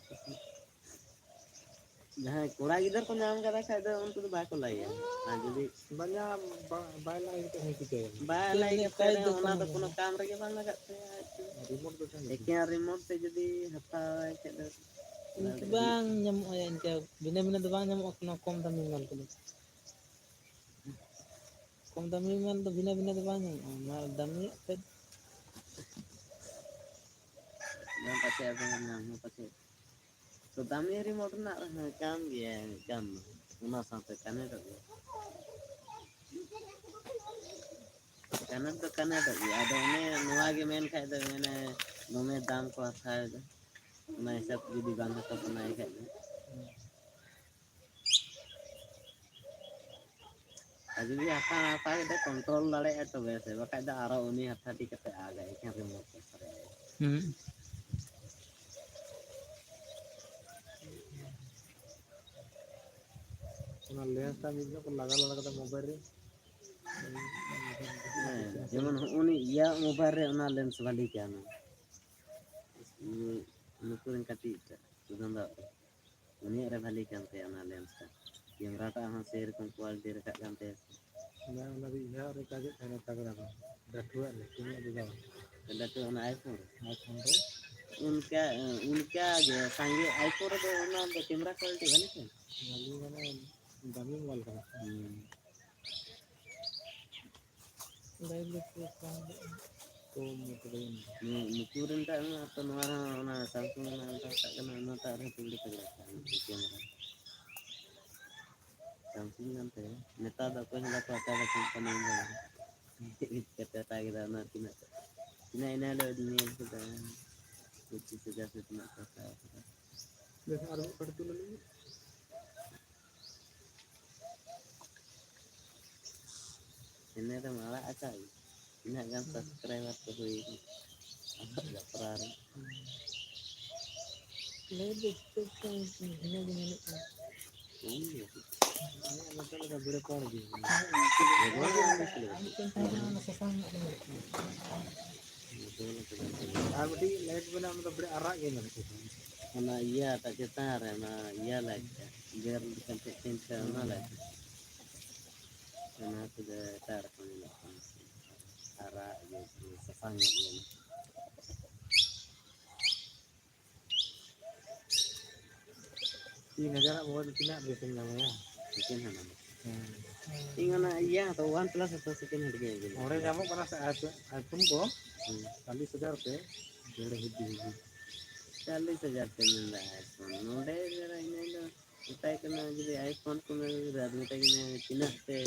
ᱡᱟᱦᱟᱸᱭ ᱠᱚᱲᱟ ᱜᱤᱫᱟᱹᱨ ᱠᱚ ᱧᱟᱢ ᱠᱟᱫᱟ ᱠᱷᱟᱡ ᱫᱚ ᱩᱱᱠᱩ ᱫᱚ ᱵᱟᱠᱚ ᱞᱟᱹᱭᱟ᱾ ᱟᱨ ᱡᱩᱫᱤ ᱵᱟᱝᱟ, ᱵᱟ-, ᱵᱟᱭ ᱞᱟᱹᱭ ᱠᱟᱛᱮ ᱦᱚᱸ ᱪᱤᱠᱟᱹᱭᱟ? ᱵᱟᱭ ᱞᱟᱹᱭ ᱠᱟᱛᱮ ᱨᱮᱦᱚᱸ ᱚᱱᱟ ᱫᱚ ᱠᱳᱱᱳ ᱠᱟᱢ ᱨᱮᱜᱮ ᱵᱟᱝ ᱞᱟᱜᱟᱜ ᱛᱟᱭᱟ ᱟᱡ ᱫᱚ᱾ ᱨᱤᱢᱳᱴ ᱫᱚ ᱛᱟᱦᱮᱱ ᱜᱮᱭᱟ᱾ ᱮᱠᱮᱱ ᱨᱤᱢᱳᱴ ᱛᱮ ᱡᱩᱫᱤ ᱦᱟᱛᱟᱣᱟᱭ ᱠᱷᱟᱡ ᱫᱚ ᱤᱱᱠᱟᱹ ᱵᱟᱝ ᱧᱟᱢᱚᱜᱼᱟ, ᱤᱱᱠᱟᱹ ᱵᱷᱤᱱᱟᱹ ᱵᱷᱤᱱᱟᱹ ᱫᱚ ᱵᱟᱝ ᱧᱟᱢᱚᱜᱼᱟ, ᱠᱳᱱᱳ ᱠᱚᱢ ᱫᱟᱢᱤ ᱢᱟᱞ ᱠᱚᱫᱚ᱾ ᱠᱚᱢ ᱫᱟᱢᱤ ᱢᱟᱞ ᱫᱚ ᱵᱷᱤᱱᱟᱹ ᱵᱷᱤᱱᱟᱹ ᱫᱚ ᱵᱟᱝ ᱧᱟᱢᱚᱜᱼᱟ, ᱢᱟᱞ ᱫᱟᱢᱤᱭᱟᱜ ᱛᱮᱫ᱾ ᱯᱟᱪᱮᱫ ᱟᱫᱚ ᱧᱟᱢ ᱦᱚᱸ ᱯᱟᱪᱮᱫ᱾ ᱛᱚ ᱫᱟᱢᱤ ᱨᱤᱢᱳᱴ ᱨᱮᱱᱟᱜ ᱦᱚᱸ ᱠᱟᱱ ᱜᱮᱭᱟ, ᱠᱟᱱ ᱫᱚ᱾ ᱚᱱᱟ ᱥᱟᱶᱛᱮ ᱠᱟᱱᱮᱠᱴᱚᱜ ᱜᱮᱭᱟ᱾ ᱠᱟᱱᱮᱠᱴ ᱫᱚ ᱠᱟᱱᱮᱠᱴᱚᱜ ᱜᱮᱭᱟ᱾ ᱟᱫᱚ ᱚᱱᱮ ᱱᱚᱣᱟ ᱜᱮ ᱢᱮᱱ ᱠᱷᱟᱡ ᱫᱚ ᱢᱮᱱᱟ ᱫᱚᱢᱮ ᱫᱟᱢ ᱠᱚ ᱦᱟᱛᱟᱣ ᱮᱫᱟ᱾ ᱚᱱᱟ ᱦᱤᱥᱟᱹᱵ ᱡᱩᱫᱤ ᱵᱟᱝ ᱦᱟᱛᱟᱣ ᱥᱟᱱᱟᱭᱮ ᱠᱷᱟᱡ ᱫᱚ᱾ ᱟᱨ ᱡᱩᱫᱤ ᱦᱟᱛᱟᱣ ᱦᱟᱛᱟᱣ ᱠᱟᱛᱮ ᱠᱚᱱᱴᱨᱳᱞ ᱫᱟᱲᱮᱭᱟᱜᱼᱟ ᱛᱚᱵᱮ ᱥᱮ, ᱵᱟᱠᱷᱟᱡ ᱫᱚ ᱟᱨᱚ ᱩᱱᱤ ᱦᱟᱛᱷᱟᱴᱤ ᱠᱟᱛᱮ ᱟᱜᱟᱭ ᱮᱠᱷᱮᱱ ᱨᱤᱢᱳᱴ ᱠᱚ ᱥᱟᱨᱮᱡ᱾ ᱦᱩᱸ᱾ ᱚᱱᱟ ᱞᱮᱱᱥ ᱴᱟᱜ ᱢᱤᱫ ᱧᱚᱜ ᱠᱚ ᱞᱟᱜᱟᱣ ᱞᱟᱜᱟᱣ ᱠᱟᱫᱟ ᱢᱳᱵᱟᱭᱤᱞ ᱨᱮ᱾ ᱦᱮᱸ, ᱡᱮᱢᱚᱱ ᱦᱚᱸᱜᱼᱚ ᱱᱤ ᱤᱭᱟᱹ ᱢᱳᱵᱟᱭᱤᱞ ᱨᱮ ᱚᱱᱟ ᱞᱮᱱᱥ ᱵᱷᱟᱞᱤ ᱠᱟᱱᱟ᱾ ᱱᱩ-, ᱱᱩᱠᱩ ᱨᱮᱱ ᱠᱟᱹᱴᱤᱡ ᱴᱟᱜ, ᱥᱩᱫᱷᱟᱹᱱ ᱫᱟ᱾ ᱩᱱᱤᱭᱟᱜ ᱨᱮ ᱵᱷᱟᱞᱤ ᱠᱟᱱ ᱛᱟᱭᱟ ᱚᱱᱟ ᱞᱮᱱᱥ ᱴᱟᱜ᱾ ᱠᱮᱢᱨᱟ ᱴᱟᱜ ᱦᱚᱸ ᱥᱮᱨᱚᱠᱚᱢ ᱠᱳᱣᱟᱞᱤᱴᱤ ᱨᱟᱠᱟᱵ ᱠᱟᱱ ᱛᱟᱭᱟ᱾ ᱚᱱᱟ, ᱚᱱᱟ ᱫᱚ ᱤᱧᱟᱹᱜ ᱨᱮ ᱪᱟᱨᱡᱚᱜ ᱛᱟᱦᱮᱱᱟ ᱛᱟᱜᱲᱟ ᱫᱚ᱾ ᱞᱟᱹᱴᱩᱣᱟᱜ ᱨᱮ, ᱛᱤᱱᱟᱹᱜ ᱫᱚ ᱵᱟᱝ᱾ ᱞᱟᱹᱴᱩ ᱚᱱᱟ iPhone ᱨᱮ? iPhone ᱨᱮ? ᱚᱱᱠᱟ, ᱚᱱᱠᱟ ᱜᱮ ᱥᱟᱸᱜᱮ iPhone ᱨᱮᱫᱚ ᱚᱱᱟ ᱫᱚ ᱠᱮᱢᱨᱟ ᱠᱳᱣᱟᱞᱤᱴᱤ ᱵᱷᱟᱞᱤ ᱛᱟᱦᱮᱱᱟ᱾ ᱵᱷᱟᱞᱤ ᱢᱟᱱᱮ ᱫᱟᱢᱤ ᱢᱳᱵᱟᱭᱤᱞ ᱠᱟᱱᱟ᱾ ᱦᱩᱸ᱾ ᱞᱟᱭᱤᱵᱷ ᱨᱮ ᱯᱩᱨᱟᱹ ᱠᱚᱢ ᱜᱮ᱾ ᱠᱚᱢ ᱜᱮ ᱛᱚᱵᱮ ᱮᱱᱟ᱾ ᱱᱩ-, ᱱᱩᱠᱩ ᱨᱮᱱ ᱴᱟᱜ ᱢᱟ ᱛᱚ ᱱᱚᱣᱟ ᱨᱮᱦᱚᱸ ᱚᱱᱟ Samsung ᱨᱮᱱᱟᱜ ᱚᱱᱠᱟ ᱠᱟᱜ ᱠᱟᱱᱟ, ᱚᱱᱟᱴᱟᱜ ᱨᱮᱦᱚᱸ ᱛᱩᱞᱟᱹ ᱛᱟᱜᱲᱟ ᱠᱟᱜ ᱠᱟᱱᱟ ᱠᱮᱢᱮᱨᱟ᱾ Samsung ᱠᱟᱱ ᱛᱟᱭᱟ᱾ ᱱᱮᱛᱟᱨ ᱫᱚ ᱚᱠᱚᱭ ᱦᱚᱸ ᱵᱟᱠᱚ ᱦᱟᱛᱟᱣ ᱫᱟ company ᱢᱳᱵᱟᱭᱤᱞ᱾ ᱪᱤᱠᱟᱹᱛᱮ ᱦᱟᱛᱟᱣ ᱠᱮᱫᱟ ᱚᱱᱟ ᱛᱤᱱᱟᱹᱜ, ᱛᱤᱱᱟᱹᱜ ᱮᱱᱟ ᱦᱤᱞᱳᱜ ᱧᱮᱞ ᱠᱮᱫᱟ᱾ ᱯᱚᱸᱪᱤᱥ ᱦᱟᱡᱟᱨ ᱥᱮ ᱛᱤᱱᱟᱹᱜ ᱠᱚ ᱦᱟᱛᱟᱣ ᱠᱮᱫᱟ᱾ ᱵᱮᱥ, ᱟᱨ ᱢᱤᱫ ᱠᱟᱹᱴᱤᱡ ᱛᱩᱞᱟᱹ ᱞᱟᱹᱜᱤᱫ᱾ ᱪᱮᱱᱮᱞ ᱨᱮᱢ ᱟᱲᱟᱜ ᱟᱠᱟᱫ ᱜᱮ, ᱛᱤᱱᱟᱹᱜ ᱜᱟᱱ ᱦᱩᱸ᱾ Subscriber ᱠᱚ ᱦᱩᱭ ᱟᱠᱟᱱᱟ ᱟᱢᱟᱜ ᱡᱟᱛᱨᱟ ᱨᱮ? ᱦᱩᱸ᱾ ᱞᱟᱹᱭ ᱫᱚ ᱪᱮᱫ ᱪᱚᱝ ᱵᱷᱤᱱᱟᱹ ᱜᱮ ᱧᱮᱞᱚᱜ ᱠᱟᱱᱟ᱾ ᱠᱚᱢ ᱜᱮ᱾ ᱤᱧᱟᱹᱜ ᱱᱚᱛᱮ ᱞᱮᱠᱟ ᱵᱮᱲᱟ ᱯᱟᱲ ᱜᱮ᱾ ᱵᱮᱲᱟ ᱯᱟᱲ ᱜᱮ ᱥᱮ? ᱟᱨ ᱢᱤᱫᱴᱮᱱ ᱛᱟᱦᱮᱸ ᱠᱟᱱᱟ, ᱚᱱᱟ ᱥᱟᱥᱟᱝ ᱧᱚᱜ ᱜᱮ ᱧᱮᱞᱚᱜ ᱠᱟᱱᱟ᱾ ᱟᱨ ᱢᱤᱫᱴᱤᱡ light ᱢᱮᱱᱟᱜᱼᱟ, ᱚᱱᱟ ᱫᱚ ᱵᱮᱲᱟ ᱟᱨᱟᱜ ᱜᱮ ᱧᱮᱞᱚᱜ ᱠᱟᱱᱟ᱾ ᱚᱱᱟ ᱤᱭᱟᱹ ᱴᱟᱜ ᱪᱮᱛᱟᱱ ᱨᱮ, ᱚᱱᱟ ᱤᱭᱟᱹ light ᱴᱟᱜ, ᱜᱮᱨ ᱞᱮᱠᱟ ᱪᱮᱫ ᱪᱮᱫ ᱚᱱᱟ light᱾ ᱚᱱᱟ ᱠᱚᱫᱚ ᱮᱴᱟᱜ ᱨᱚᱠᱚᱢ ᱧᱮᱞᱚᱜ ᱠᱟᱱᱟ᱾ ᱟᱨᱟᱜ ᱜᱮ, ᱥᱟᱥᱟᱝ ᱧᱚᱜ ᱜᱮ᱾ ᱛᱤᱱ ᱦᱟᱡᱟᱨᱟᱜ mobile ᱫᱚ ᱛᱤᱱᱟᱹᱜ ᱵᱮᱥᱮᱢ ᱧᱟᱢᱟ, ᱭᱟ? Second hand ᱟᱢ᱾ ᱦᱮᱸ᱾ ᱤᱧ ᱚᱱᱟ ᱤᱭᱟᱹ ᱦᱟᱛᱟᱣ, OnePlus ᱦᱟᱛᱟᱣ, second hand ᱜᱮ ᱟᱹᱜᱩ ᱞᱮᱫᱟ᱾ ᱱᱚᱰᱮ ᱧᱟᱢᱚᱜ ᱠᱟᱱᱟ ᱥᱮ iPhone, iPhone ᱠᱚ? ᱦᱩᱸ᱾ ᱪᱟᱞᱤᱥ ᱦᱟᱡᱟᱨ ᱛᱮ, ᱰᱮᱲ ᱦᱤᱵᱤ ᱦᱤᱵᱤ᱾ ᱪᱟᱞᱤᱥ ᱦᱟᱡᱟᱨ ᱛᱮ ᱢᱮᱱᱫᱟ iPhone᱾ ᱱᱚᱰᱮ ᱡᱟᱨᱟ ᱤᱧ ᱫᱚ ᱢᱮᱛᱟᱭ ᱠᱟᱱᱟ, ᱡᱩᱫᱤ iPhone ᱠᱚ ᱢᱮᱱ ᱠᱮᱫᱟ, ᱟᱫᱚ ᱢᱮᱛᱟᱭ ᱠᱟᱱᱟ, "ᱛᱤᱱᱟᱹᱜ ᱛᱮ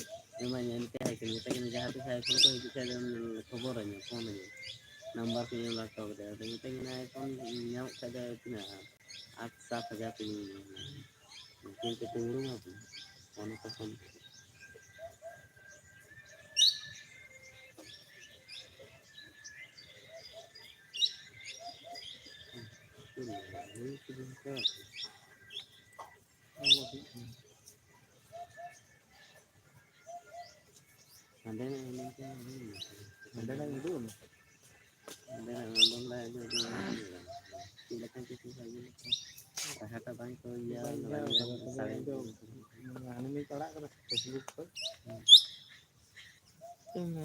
ᱮᱢᱟᱧᱟ?" ᱢᱮᱛᱟᱭ ᱠᱟᱱᱟ, ᱢᱮᱛᱟᱭ ᱠᱟᱱᱟ, "ᱡᱟᱦᱟᱸ ᱛᱤᱥ iPhone ᱠᱚ ᱦᱤᱡᱩᱜ ᱠᱷᱟᱡ ᱫᱚ ᱠᱷᱚᱵᱚᱨᱟᱹᱧᱟ, ᱯᱷᱳᱱ ᱟᱹᱧᱟ, ᱱᱟᱢᱵᱟᱨ ᱠᱚᱧ ᱮᱢ ᱦᱚᱴᱚ ᱠᱟᱫᱟ᱾" ᱟᱫᱚ ᱢᱮᱛᱟᱭ ᱠᱟᱱᱟ, "iPhone ᱧᱟᱢᱚᱜ ᱠᱷᱟᱡ ᱫᱚ ᱛᱤᱱᱟᱹᱜ? ᱟᱴ ᱥᱟᱛ ᱦᱟᱡᱟᱨ ᱛᱮᱜᱮᱧ ᱧᱟᱢᱟ᱾" ᱩᱱᱠᱤᱱ ᱠᱚ ᱛᱤᱸᱜᱩ ᱢᱟ ᱯᱷᱳᱱ ᱠᱚ ᱯᱷᱳᱱ᱾ ᱦᱟᱸᱰᱮ ᱱᱟᱜ ᱦᱟᱸᱰᱮ ᱱᱟᱜ ᱦᱟᱸᱰᱮ ᱱᱟᱜ ᱩᱰᱩᱠ ᱮᱱᱟ᱾ ᱦᱟᱸᱰᱮ ᱱᱟᱜ ᱦᱟᱸᱰᱮ ᱱᱟᱜ ᱩᱰᱩᱠ ᱮᱱᱟ᱾ ᱪᱮᱫ ᱞᱮᱠᱟ ᱪᱚ ᱪᱮᱫ ᱞᱮᱠᱟ ᱪᱚ᱾ ᱨᱟᱦᱟᱴᱟ ᱵᱟᱝ ᱠᱚ ᱤᱭᱟᱹ ᱵᱟᱝ ᱠᱟᱫᱟ, ᱤᱭᱟᱹ ᱠᱟᱫᱟ, ᱥᱟᱲᱮ ᱵᱟᱝ ᱤᱭᱟᱹ ᱠᱟᱫᱟ᱾ ᱦᱟᱱᱮ ᱢᱤᱫ ᱟᱲᱟᱜ ᱠᱟᱫᱟ Facebook ᱠᱷᱚᱱ᱾ ᱦᱮᱸ᱾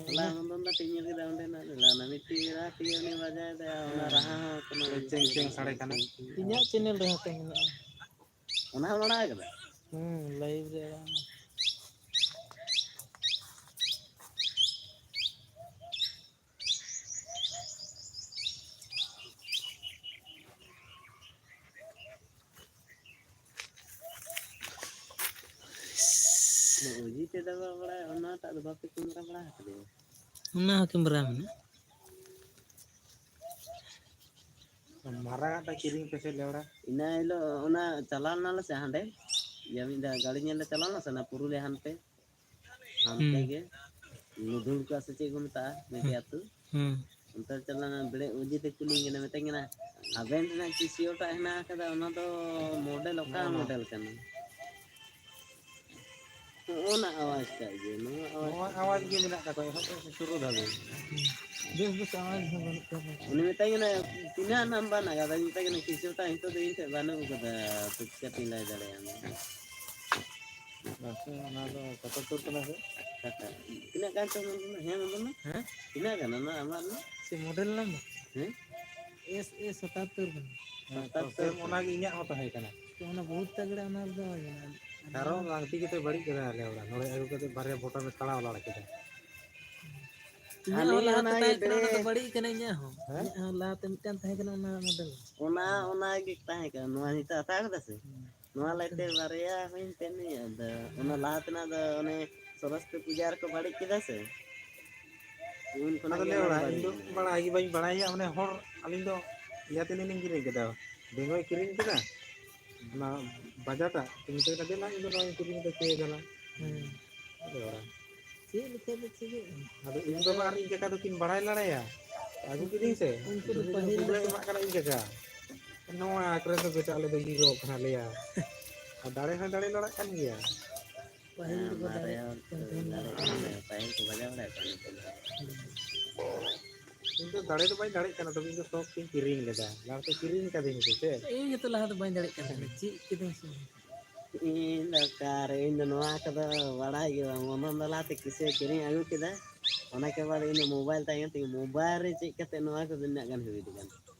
ᱦᱚᱞᱟ ᱟᱢᱫᱚᱢ ᱫᱟ ᱴᱷᱤᱠ ᱧᱮᱞ ᱠᱮᱫᱟ, ᱚᱸᱰᱮ ᱱᱟᱜ ᱨᱮᱞᱟ ᱚᱱᱟ ᱢᱤᱫᱴᱤᱡ ᱨᱟᱦᱟ ᱛᱮᱜᱮ ᱩᱱᱤ ᱵᱟᱡᱟᱭ ᱫᱟ, ᱚᱱᱟ ᱦᱮᱸ᱾ ᱨᱟᱦᱟ ᱦᱚᱸ ᱠᱳᱱᱳ ᱪᱮᱝ ᱪᱮᱝ ᱥᱟᱰᱮ ᱠᱟᱱᱟ᱾ ᱤᱧᱟᱹᱜ ᱪᱮᱱᱮᱞ ᱨᱮᱦᱚᱸ ᱛᱚ ᱢᱮᱱᱟᱜᱼᱟ᱾ ᱚᱱᱟ ᱦᱚᱸ ᱟᱲᱟᱜ ᱠᱟᱫᱟ? ᱦᱮᱸ, ᱞᱟᱭᱤᱵᱷ ᱨᱮ ᱟᱲᱟᱜ ᱢᱮ᱾ ᱚᱱᱟ ᱚᱡᱤᱛ ᱮ ᱫᱟᱵᱟ ᱵᱟᱲᱟᱭᱟ, ᱚᱱᱟᱴᱟᱜ ᱫᱚ ᱵᱟᱯᱮ ᱠᱮᱢᱮᱨᱟ ᱵᱟᱲᱟ ᱟᱠᱟᱫᱮᱭᱟ? ᱚᱱᱟ ᱦᱚᱸ ᱠᱮᱢᱮᱨᱟ ᱢᱮᱱᱟᱜᱼᱟ᱾ ᱢᱟᱨᱟᱝ ᱟᱜ ᱴᱟᱜ ᱠᱤᱨᱤᱧ ᱯᱮᱥᱮ ᱞᱮᱣᱲᱟ᱾ ᱤᱱᱟᱹ ᱦᱤᱞᱳᱜ ᱚᱱᱟ ᱪᱟᱞᱟᱣ ᱞᱮᱱᱟᱞᱮ ᱥᱮ ᱦᱟᱸᱰᱮ, ᱤᱭᱟᱹ ᱢᱤᱫ ᱫᱷᱟᱣ ᱜᱟᱹᱲᱤ ᱧᱮᱞ ᱞᱮ ᱪᱟᱞᱟᱣ ᱞᱮᱱᱟ ᱥᱮ ᱚᱱᱟ ᱯᱩᱨᱩᱞᱤᱭᱟᱹ ᱦᱟᱱᱛᱮ, ᱦᱟᱱᱛᱮ ᱦᱩᱸ᱾ ᱜᱮ ᱞᱩᱫᱷᱩᱲ ᱠᱚ ᱥᱮ ᱪᱮᱫ ᱠᱚ ᱢᱮᱛᱟᱜᱼᱟ ᱢᱤᱫᱴᱮᱡ ᱦᱩᱸ᱾ ᱟᱹᱛᱩ᱾ ᱦᱩᱸ᱾ ᱚᱱᱛᱮ ᱪᱟᱞᱟᱣ ᱞᱮᱱᱟ ᱵᱮᱲᱮ ᱚᱡᱤᱛ ᱮ ᱠᱩᱞᱤᱧ ᱠᱟᱱᱟ, ᱢᱮᱛᱟᱧ ᱠᱟᱱᱟ, "ᱟᱵᱮᱱ ᱨᱮᱱᱟᱜ ᱠᱮᱥᱤᱭᱳ ᱴᱟᱜ ᱦᱮᱱᱟᱜ ᱟᱠᱟᱫᱟ, ᱚᱱᱟ ᱫᱚ ᱢᱚᱰᱮᱞ ᱚᱠᱟ ᱦᱮᱸ᱾ ᱢᱚᱰᱮᱞ ᱠᱟᱱᱟ?" ᱱᱚᱜᱼᱚ ᱱᱟ ᱟᱣᱟᱡᱽ ᱴᱟᱜ ᱜᱮ, ᱱᱚᱣᱟ ᱟᱣᱟᱡᱽ ᱱᱚᱣᱟ ᱴᱟᱜ ᱟᱣᱟᱡᱽ ᱜᱮ᱾ ᱜᱮ ᱢᱮᱱᱟᱜ ᱛᱟᱠᱚᱣᱟ ᱮᱦᱚᱵ ᱠᱷᱚᱱ ᱥᱩᱨᱩ ᱫᱷᱟᱹᱵᱤᱡ᱾ ᱵᱮᱥ ᱵᱮᱥ ᱟᱣᱟᱡᱽ ᱦᱚᱸ ᱵᱟᱹᱱᱩᱜ ᱛᱟᱵᱚᱱᱟ᱾ ᱩᱱᱤ ᱢᱮᱛᱟᱭ ᱠᱟᱱᱟ, "ᱛᱤᱱᱟᱹᱜ ᱱᱟᱢᱵᱟᱨ ᱨᱮᱱᱟᱜ ᱠᱟᱫᱟ?" ᱢᱮᱛᱟᱭ ᱠᱟᱱᱟ, "ᱠᱤᱪᱷᱩᱴᱟ ᱱᱤᱛᱚᱜ ᱫᱚ ᱤᱧ ᱴᱷᱮᱱ ᱵᱟᱹᱱᱩᱜ ᱠᱟᱫᱟ, ᱪᱤᱠᱟᱹᱛᱤᱧ ᱞᱟᱹᱭ ᱫᱟᱲᱮᱭᱟᱢᱟ?" ᱢᱟᱥᱮ, ᱚᱱᱟ ᱫᱚ ᱥᱟᱛᱟᱛᱛᱚᱨ ᱠᱟᱱᱟ ᱥᱮ? ᱠᱟᱴᱟ, ᱛᱤᱱᱟᱹᱜ ᱜᱟᱱ ᱪᱚ ᱢᱮᱱ ᱢᱮ, ᱦᱮᱸ, ᱢᱮᱱ ᱢᱮ᱾ ᱦᱮᱸ? ᱛᱤᱱᱟᱹᱜ ᱜᱟᱱ ᱚᱱᱟ ᱟᱢᱟᱜ ᱨᱮᱱᱟᱜ? ᱪᱮᱫ ᱢᱚᱰᱮᱞ ᱨᱮᱱᱟᱜ ᱫᱚ? ᱦᱮᱸ? S A ᱥᱟᱛᱟᱛᱛᱚᱨ ᱠᱟᱱᱟ᱾ ᱦᱮᱸ, ᱛᱚ, ᱥᱟᱛᱟᱛᱛᱚᱨ ᱥᱮᱢ ᱚᱱᱟ ᱜᱮ ᱤᱧᱟᱹᱜ ᱦᱚᱸ ᱛᱟᱦᱮᱸ ᱠᱟᱱᱟ᱾ ᱛᱚ, ᱚᱱᱟ ᱵᱚᱦᱩᱛ ᱛᱟᱜᱲᱟ, ᱚᱱᱟ ᱫᱚ ᱦᱩᱭ ᱠᱟᱱᱟ᱾ ᱟᱨᱚ ᱞᱟᱹᱠᱛᱤ ᱠᱟᱛᱮ ᱵᱟᱹᱲᱤᱡ ᱠᱮᱫᱟ ᱟᱞᱮ ᱚᱲᱟᱜ᱾ ᱱᱚᱰᱮ ᱟᱹᱜᱩ ᱠᱟᱛᱮ ᱵᱟᱨᱭᱟ ᱵᱚᱴᱚᱢᱮ ᱛᱟᱲᱟᱣ ᱞᱟᱲᱟ ᱠᱮᱫᱟ᱾ ᱤᱧᱟᱹᱜ ᱦᱚᱸ ᱟᱹᱞᱤᱧ ᱞᱟᱦᱟᱛᱮ ᱚᱱᱟ ᱛᱟᱦᱮᱸ ᱠᱟᱱᱟ, ᱚᱱᱟ ᱫᱚ ᱜᱮ ᱵᱟᱹᱲᱤᱡ ᱠᱟᱱᱟ ᱤᱧᱟᱹᱜ ᱦᱚᱸ᱾ ᱦᱮᱸ? ᱤᱧᱟᱹᱜ ᱦᱚᱸ ᱞᱟᱦᱟᱛᱮ ᱢᱤᱫᱴᱟᱝ ᱛᱟᱦᱮᱸ ᱠᱟᱱᱟ, ᱚᱱᱟ ᱢᱚᱰᱮᱞ᱾ ᱚᱱᱟ, ᱚᱱᱟ ᱜᱮ ᱛᱟᱦᱮᱸ ᱠᱟᱱᱟ, ᱱᱚᱣᱟ ᱱᱤᱛᱚᱜ ᱦᱟᱛᱟᱣ ᱠᱟᱫᱟ ᱥᱮ? ᱦᱩᱸ᱾ ᱱᱚᱣᱟ ᱞᱟᱹᱭᱛᱮ ᱵᱟᱨᱭᱟ ᱦᱩᱭᱮᱱ ᱛᱮᱱᱤᱡ, ᱟᱫᱚ ᱚᱱᱟ ᱞᱟᱦᱟ ᱛᱮᱱᱟᱜ ᱫᱚ ᱚᱱᱮ ᱥᱚᱨᱚᱥᱚᱛᱤ ᱯᱩᱡᱟ ᱨᱮᱠᱚ ᱵᱟᱹᱲᱤᱡ ᱠᱮᱫᱟ ᱥᱮ? ᱩᱱ ᱠᱷᱚᱱᱟᱜ ᱟᱫᱚ ᱜᱮ ᱞᱟᱹᱭ ᱚᱱᱟ ᱵᱟᱲᱟ, ᱵᱟᱹᱲᱤᱡ ᱤᱧ ᱫᱚ ᱮᱱᱟ᱾ ᱵᱟᱲᱟᱭ ᱜᱮ ᱵᱟᱹᱧ ᱵᱟᱲᱟᱭᱟ, ᱢᱟᱱᱮ ᱦᱚᱲ, ᱟᱹᱞᱤᱧ ᱫᱚ ᱤᱭᱟᱹ ᱛᱮᱞᱤᱧ ᱞᱤᱧ ᱠᱤᱨᱤᱧ ᱠᱮᱫᱟ, ᱵᱮᱝᱜᱚᱭ ᱠᱤᱨᱤᱧ ᱠᱮᱫᱟ, ᱚᱱᱟ ᱵᱟᱡᱟᱴᱟᱜ, ᱛᱚ ᱢᱮᱛᱟᱭ ᱠᱟᱱᱟ, "ᱫᱮᱞᱟ, ᱤᱧ ᱫᱚ ᱱᱚᱣᱟᱧ ᱠᱤᱨᱤᱧ ᱠᱮᱫᱟ, ᱪᱮᱫ ᱠᱟᱱᱟ?" ᱦᱮᱸ᱾ ᱟᱫᱚ ᱚᱲᱟᱜ᱾ ᱪᱮᱫ ᱞᱮᱠᱟ ᱫᱚ ᱪᱮᱫ? ᱟᱫᱚ ᱤᱧ ᱵᱟᱵᱟ ᱟᱨ ᱤᱧ ᱠᱟᱠᱟ ᱫᱚᱠᱤᱱ ᱵᱟᱲᱟᱭ ᱞᱟᱲᱟᱭᱟ, ᱟᱹᱜᱩ ᱠᱤᱫᱤᱧ ᱥᱮ, ᱩᱱᱠᱩ ᱫᱚ ᱯᱟᱹᱦᱤᱞ ᱵᱩᱡᱷᱟᱹᱣ ᱨᱮᱠᱚ ᱮᱢᱟᱜ ᱠᱟᱱᱟ ᱤᱧ ᱠᱟᱠᱟ, ᱱᱚᱣᱟ ᱟᱠᱷᱲᱟ ᱫᱚ ᱵᱮᱴᱟ ᱟᱞᱮ ᱫᱚ ᱦᱤᱨᱳ ᱠᱟᱱᱟ ᱞᱮᱭᱟ, ᱟᱨ ᱫᱟᱲᱮ ᱦᱚᱸᱭ ᱫᱟᱲᱮ ᱞᱟᱲᱟᱜ ᱠᱟᱱ ᱜᱮᱭᱟ᱾ ᱯᱟᱹᱦᱤᱞ ᱦᱮᱸ, ᱫᱚᱠᱚ ᱢᱟᱨᱮ ᱫᱟᱲᱮᱭᱟᱜ ᱦᱚᱲ ᱠᱟᱱ ᱠᱚ ᱛᱟᱦᱮᱱᱟ᱾ ᱫᱟᱲᱮᱭᱟᱜ ᱠᱟᱱ ᱜᱮᱭᱟ, ᱯᱟᱹᱦᱤᱞ ᱠᱚ ᱵᱟᱡᱟᱣ ᱵᱟᱲᱟᱭᱮᱫ ᱛᱟᱦᱮᱱᱟ ᱛᱚ᱾ ᱤᱧ ᱫᱚ ᱫᱟᱲᱮ ᱫᱚ ᱵᱟᱹᱧ ᱫᱟᱲᱮᱭᱟᱜ ᱠᱟᱱᱟ, ᱛᱚᱵᱮ ᱤᱧ ᱫᱚ ᱥᱚᱠ ᱛᱤᱧ ᱠᱤᱨᱤᱧ ᱞᱮᱫᱟ, ᱞᱟᱦᱟ ᱛᱮ ᱠᱤᱨᱤᱧ ᱠᱟᱹᱫᱤᱧ ᱫᱚ ᱥᱮ᱾ ᱤᱧ ᱦᱚᱸᱛᱚ ᱞᱟᱦᱟ ᱫᱚ ᱵᱟᱹᱧ ᱫᱟᱲᱮᱭᱟᱜ ᱠᱟᱱ ᱛᱟᱦᱮᱱᱟ, ᱪᱮᱫ ᱠᱤᱫᱟᱹᱧ ᱥᱮ᱾ ᱤᱧ ᱫᱚ ᱚᱠᱟᱨᱮ, ᱤᱧ ᱫᱚ ᱱᱚᱣᱟ ᱠᱚᱫᱚ ᱵᱟᱲᱟᱭ ᱜᱮ ᱵᱟᱝ, ᱢᱚᱱᱚᱱ ᱫᱚ ᱞᱟᱦᱟ ᱛᱮ ᱠᱤᱥᱟᱹ ᱠᱤᱨᱤᱧ ᱟᱹᱜᱩ ᱠᱮᱫᱟ, ᱚᱱᱟ ᱠᱮ ᱵᱟᱫ ᱤᱧ ᱫᱚ ᱢᱳᱵᱟᱭᱤᱞ ᱛᱟᱦᱮᱸ ᱠᱟᱱ ᱛᱤᱧᱟᱹ, ᱢᱳᱵᱟᱭᱤᱞ ᱨᱮ ᱪᱮᱫ ᱠᱟᱛᱮ ᱱᱚᱣᱟ ᱠᱚ ᱛᱤᱱᱟᱹᱜ ᱜᱟᱱ ᱦᱩᱭ ᱠᱟᱱᱟ᱾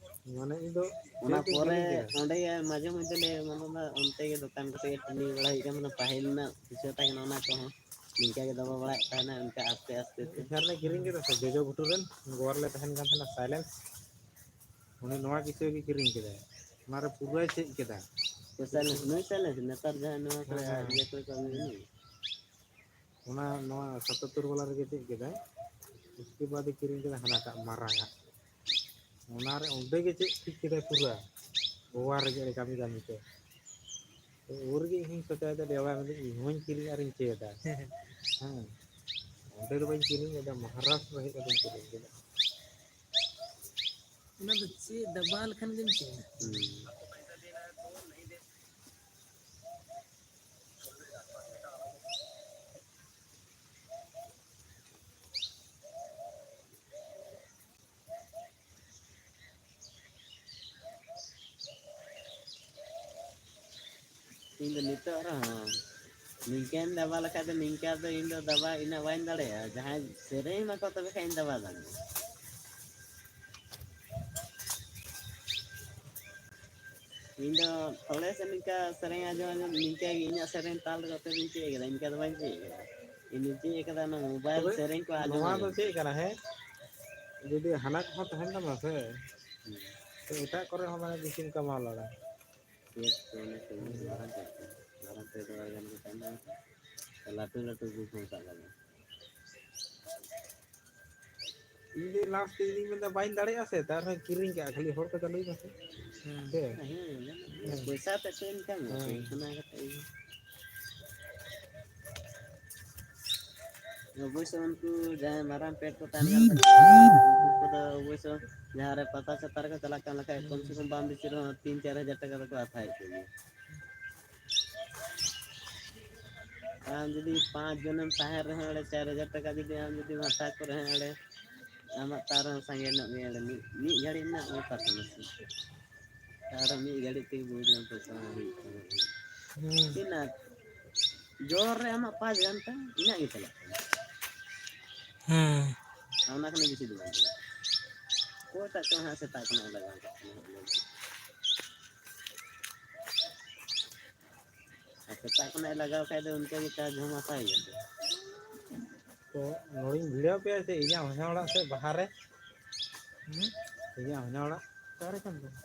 ᱢᱟᱱᱮ ᱤᱧ ᱫᱚ ᱚᱱᱟ ᱪᱮᱫ ᱛᱤᱧ ᱯᱚᱨᱮ ᱠᱤᱨᱤᱧ ᱠᱮᱫᱟ? ᱚᱸᱰᱮ ᱜᱮ ᱢᱟᱡᱷᱮ ᱢᱚᱫᱽᱫᱷᱮ ᱞᱮ ᱢᱟᱱᱮ ᱚᱱᱟ ᱚᱱᱛᱮ ᱜᱮ ᱫᱚᱠᱟᱱ ᱠᱚᱥᱮᱫ ᱜᱮ ᱴᱤᱱᱤ ᱵᱟᱲᱟ ᱦᱩᱭᱩᱜ ᱠᱟᱱ ᱛᱟᱦᱮᱱᱟ, ᱯᱟᱹᱦᱤᱞ ᱨᱮᱱᱟᱜ ᱯᱩᱭᱥᱟᱹ ᱛᱟᱦᱮᱸ ᱠᱟᱱᱟ ᱚᱱᱟ ᱠᱚᱦᱚᱸ ᱱᱤᱝᱠᱟ ᱜᱮ ᱫᱚᱢᱮ ᱵᱟᱲᱟᱭᱮᱫ ᱛᱟᱦᱮᱱᱟ, ᱚᱱᱠᱟ ᱟᱥᱛᱮ ᱟᱥᱛᱮ ᱛᱮ᱾ ᱮᱠᱷᱟᱱ ᱞᱮ ᱠᱤᱨᱤᱧ ᱠᱮᱫᱟ ᱥᱮ, ᱡᱚᱡᱚ ᱜᱷᱩᱴᱩ ᱨᱮᱱ ᱜᱳᱣᱟ ᱨᱮᱞᱮ ᱛᱟᱦᱮᱱ ᱠᱟᱱ ᱛᱟᱦᱮᱱᱟ, ᱥᱟᱭᱞᱮᱱᱥ, ᱩᱱᱤ ᱱᱚᱣᱟ ᱠᱤᱥᱟᱹ ᱜᱮ ᱠᱤᱨᱤᱧ ᱠᱮᱫᱟᱭ, ᱚᱱᱟᱨᱮ ᱯᱩᱨᱟᱹᱭ ᱪᱮᱫ ᱠᱮᱫᱟ᱾ ᱥᱟᱭᱞᱮᱱᱥ, ᱱᱩᱭ ᱥᱟᱭᱞᱮᱱᱥ, ᱱᱮᱛᱟᱨ ᱡᱟᱦᱟᱸ ᱱᱚᱣᱟ ᱠᱚᱨᱮ ᱦᱮᱸ, ᱦᱮᱸ᱾ ᱤᱭᱟᱹ ᱠᱚᱨᱮ ᱠᱚ ᱟᱹᱜᱩᱭᱟ ᱱᱩᱭ? ᱚᱱᱟ, ᱱᱚᱣᱟ ᱥᱟᱛᱟᱛᱛᱳᱨ ᱵᱟᱞᱟ ᱨᱮᱜᱮ ᱪᱮᱫ ᱠᱮᱫᱟᱭ, ᱩᱥᱠᱮ ᱵᱟᱫ ᱮ ᱠᱤᱨᱤᱧ ᱠᱮᱫᱟ ᱦᱟᱱᱟᱴᱟᱜ ᱢᱟᱨᱟᱝ ᱟᱜ, ᱚᱱᱟᱨᱮ ᱚᱸᱰᱮ ᱜᱮ ᱪᱮᱫ ᱴᱷᱤᱠ ᱠᱮᱫᱟᱭ ᱯᱩᱨᱟᱹ ᱜᱳᱣᱟ ᱨᱮᱜᱮ ᱠᱟᱹᱢᱤ ᱠᱟᱹᱢᱤ ᱛᱮ᱾ ᱛᱚ ᱩᱱ ᱨᱮᱜᱮ ᱤᱧ ᱦᱚᱧ ᱥᱚᱪᱟᱭᱮᱫᱟ, ᱰᱮᱣᱟ ᱢᱮᱱᱫᱟᱹᱧ ᱤᱧ ᱦᱚᱧ ᱠᱤᱨᱤᱧ ᱟᱨᱤᱧ ᱪᱮᱫᱟ᱾ ᱦᱮᱸ᱾ ᱚᱸᱰᱮ ᱫᱚ ᱵᱟᱹᱧ ᱠᱤᱨᱤᱧ ᱞᱮᱫᱟ, ᱢᱚᱦᱟᱨᱟᱥᱴᱨᱚ ᱦᱮᱡ ᱠᱟᱛᱮᱧ ᱠᱤᱨᱤᱧ ᱠᱮᱫᱟ᱾ ᱚᱱᱟ ᱫᱚ ᱪᱮᱫ ᱫᱟᱵᱟ ᱞᱮᱠᱷᱟᱱ ᱜᱮᱢ ᱪᱮᱫᱟ᱾ ᱦᱩᱸ᱾ ᱤᱧ ᱫᱚ ᱱᱤᱛᱚᱜ ᱨᱮᱦᱚᱸ ᱱᱤᱝᱠᱟᱹᱧ ᱫᱟᱵᱟ ᱞᱮᱠᱷᱟᱡ ᱫᱚ ᱱᱤᱝᱠᱟ ᱫᱚ ᱤᱧ ᱫᱚ ᱫᱟᱵᱟ ᱤᱱᱟᱹᱜ ᱵᱟᱹᱧ ᱫᱟᱲᱮᱭᱟᱜᱼᱟ, ᱡᱟᱦᱟᱸᱭ ᱥᱮᱨᱮᱧ ᱢᱟᱠᱚ ᱛᱚᱵᱮ ᱠᱷᱟᱡ ᱤᱧ ᱫᱟᱵᱟ ᱫᱟᱲᱮᱭᱟᱜᱼᱟ᱾ ᱤᱧ ᱫᱚ ᱛᱷᱚᱲᱮ ᱥᱮ ᱱᱤᱝᱠᱟ ᱥᱮᱨᱮᱧ ᱟᱸᱡᱚᱢ ᱟᱸᱡᱚᱢ ᱱᱤᱝᱠᱟ ᱜᱮ ᱤᱧᱟᱹᱜ ᱥᱮᱨᱮᱧ ᱛᱟᱞ ᱠᱟᱛᱮ ᱫᱚᱧ ᱪᱮᱫ ᱠᱟᱫᱟ, ᱤᱱᱠᱟ ᱫᱚ ᱵᱟᱹᱧ ᱪᱮᱫ ᱠᱟᱫᱟ᱾ ᱤᱧ ᱪᱮᱫ ᱟᱠᱟᱫᱟ ᱚᱱᱟ ᱢᱳᱵᱟᱭᱤᱞ ᱛᱚᱵᱮ ᱥᱮᱨᱮᱧ ᱠᱚ ᱟᱸᱡᱚᱢ ᱱᱚᱣᱟ ᱫᱚ ᱟᱸᱡᱚᱢ ᱪᱮᱫ ᱠᱟᱱᱟ, ᱦᱮᱸ? ᱡᱩᱫᱤ ᱦᱟᱞᱟᱛ ᱦᱚᱸ ᱛᱟᱦᱮᱱ ᱛᱟᱢᱟ ᱥᱮ, ᱦᱩᱸ᱾ ᱛᱚ ᱮᱴᱟᱜ ᱠᱚᱨᱮ ᱦᱚᱸ ᱢᱟᱱᱮ ᱵᱮᱥᱤᱢ ᱠᱟᱢᱟᱣ ᱞᱟᱜᱟ᱾ ᱪᱮᱫ ᱠᱚ ᱚᱱᱟ ᱠᱟᱹᱢᱤ ᱢᱟᱨᱟᱝ ᱠᱟᱹᱢᱤ᱾ ᱢᱟᱨᱟᱝ ᱛᱮᱫᱚ ᱟᱹᱰᱤ ᱜᱟᱱ ᱜᱮ ᱛᱟᱦᱮᱱᱟ᱾ ᱞᱟᱹᱴᱩ ᱞᱟᱹᱴᱩ ᱜᱩ ᱠᱚ ᱥᱟᱵ ᱞᱟᱜᱟ᱾ ᱤᱧ ᱫᱚ ᱞᱟᱥᱴ ᱛᱮ ᱤᱧ ᱢᱮᱱᱫᱟ ᱵᱟᱹᱧ ᱫᱟᱲᱮᱭᱟᱜᱼᱟ ᱥᱮ, ᱛᱟᱨ ᱦᱚᱸ ᱠᱤᱨᱤᱧ ᱠᱟᱜᱼᱟ, ᱠᱷᱟᱹᱞᱤ ᱦᱚᱲ ᱠᱚ ᱪᱟᱹᱞᱩᱭ ᱢᱮᱥᱮ᱾ ᱦᱮᱸ᱾ ᱦᱮᱸ᱾ ᱦᱮᱸ, ᱯᱚᱭᱥᱟ ᱛᱮ ᱪᱮᱫ ᱤᱱᱠᱟᱢ ᱦᱮᱸ᱾ ᱚᱱᱟ ᱠᱟᱛᱮ ᱤᱧ ᱚᱵᱚᱥᱥᱳᱭ ᱩᱱᱠᱩ ᱡᱟᱦᱟᱸᱭ ᱢᱟᱨᱟᱝ ᱯᱮᱴ ᱠᱚ ᱛᱟᱦᱮᱱ ᱠᱟᱱ ᱛᱟᱠᱚᱣᱟ, ᱩᱱᱠᱩ ᱠᱚᱫᱚ ᱚᱵᱚᱥᱥᱳᱭ ᱡᱟᱦᱟᱸ ᱨᱮ ᱯᱟᱛᱟ ᱪᱷᱟᱛᱟ ᱨᱮᱠᱚ ᱪᱟᱞᱟᱜ ᱠᱟᱱ ᱠᱷᱟᱡ, ᱠᱚᱢ ᱥᱮ ᱠᱚᱢ ᱵᱟᱝ ᱵᱮᱥᱤ ᱨᱮᱦᱚᱸ ᱛᱤᱱ ᱪᱟᱨ ᱦᱟᱡᱟᱨ ᱴᱟᱠᱟ ᱫᱚᱠᱚ ᱦᱟᱛᱟᱣᱮᱫ ᱠᱚᱜᱮᱭᱟ᱾ ᱟᱢ ᱡᱩᱫᱤ ᱯᱟᱸᱪ ᱡᱚᱱᱮᱢ ᱛᱟᱦᱮᱸᱱ ᱨᱮᱦᱚᱸ, ᱚᱸᱰᱮ ᱪᱟᱨ ᱦᱟᱡᱟᱨ ᱴᱟᱠᱟ ᱡᱩᱫᱤ ᱟᱢ ᱡᱩᱫᱤᱢ ᱦᱟᱛᱟᱣ ᱠᱚ ᱨᱮᱦᱚᱸ, ᱚᱸᱰᱮ ᱟᱢᱟᱜ ᱛᱟᱨ ᱦᱚᱸ ᱥᱟᱸᱜᱮ ᱧᱚᱜ ᱜᱮᱭᱟ, ᱚᱸᱰᱮ ᱢᱤᱫ, ᱢᱤᱫ ᱜᱷᱟᱹᱲᱤᱡ ᱨᱮᱱᱟᱜ ᱵᱮᱯᱟᱨ ᱠᱟᱱᱟ ᱥᱮ᱾ ᱟᱨ ᱢᱤᱫ ᱜᱷᱟᱹᱲᱤᱡ ᱛᱮᱜᱮ ᱵᱩᱡᱽ ᱧᱟᱢ ᱯᱚᱭᱥᱟ ᱦᱚᱸ ᱦᱩᱭᱩᱜ ᱠᱟᱱᱟ᱾ ᱦᱩᱸ᱾ ᱛᱤᱱᱟᱹᱜ ᱡᱳᱨ ᱨᱮ ᱟᱢᱟᱜ ᱯᱟᱸᱪ ᱜᱷᱚᱱᱴᱟ ᱤᱱᱟᱹᱜ ᱜᱮ ᱪᱟᱞᱟᱜ ᱠᱟᱱᱟ᱾ ᱦᱩᱸ᱾ ᱟᱨ ᱚᱱᱟ ᱠᱷᱚᱱᱟᱜ ᱵᱮᱥᱤ ᱫᱚ ᱵᱟᱝ ᱪᱟᱞᱟᱜ ᱠᱟᱱᱟ᱾ ᱚᱠᱚᱭᱴᱟᱜ ᱪᱚᱝ ᱦᱟᱸᱜ ᱥᱮᱛᱟᱜ ᱠᱷᱚᱱᱟᱜ ᱮ ᱞᱟᱜᱟᱣ ᱠᱟᱜ ᱠᱟᱱᱟ ᱦᱟᱸᱜ, ᱞᱟᱹᱭ ᱢᱮ᱾ ᱟᱨ ᱥᱮᱛᱟᱜ ᱠᱷᱚᱱᱟᱜ ᱮ ᱞᱟᱜᱟᱣ ᱠᱷᱟᱡ ᱫᱚ ᱚᱱᱠᱟ ᱜᱮ ᱪᱟᱨᱡᱽ ᱦᱚᱸᱢ ᱦᱟᱛᱟᱣ ᱜᱮᱭᱟ ᱛᱚ᱾ ᱛᱚ ᱱᱚᱰᱮᱧ ᱵᱷᱤᱲᱟᱹᱣ ᱯᱮᱭᱟ ᱥᱮ ᱤᱧᱟᱹᱜ ᱦᱚᱧᱦᱟᱨ ᱚᱲᱟᱜ ᱥᱮᱫ ᱵᱟᱦᱟ ᱨᱮ? ᱦᱩᱸ? ᱤᱧᱟᱹᱜ ᱦᱚᱧᱦᱟᱨ ᱚᱲᱟᱜ? ᱚᱠᱟᱨᱮ ᱠᱟᱱ ᱛᱟᱢᱟ?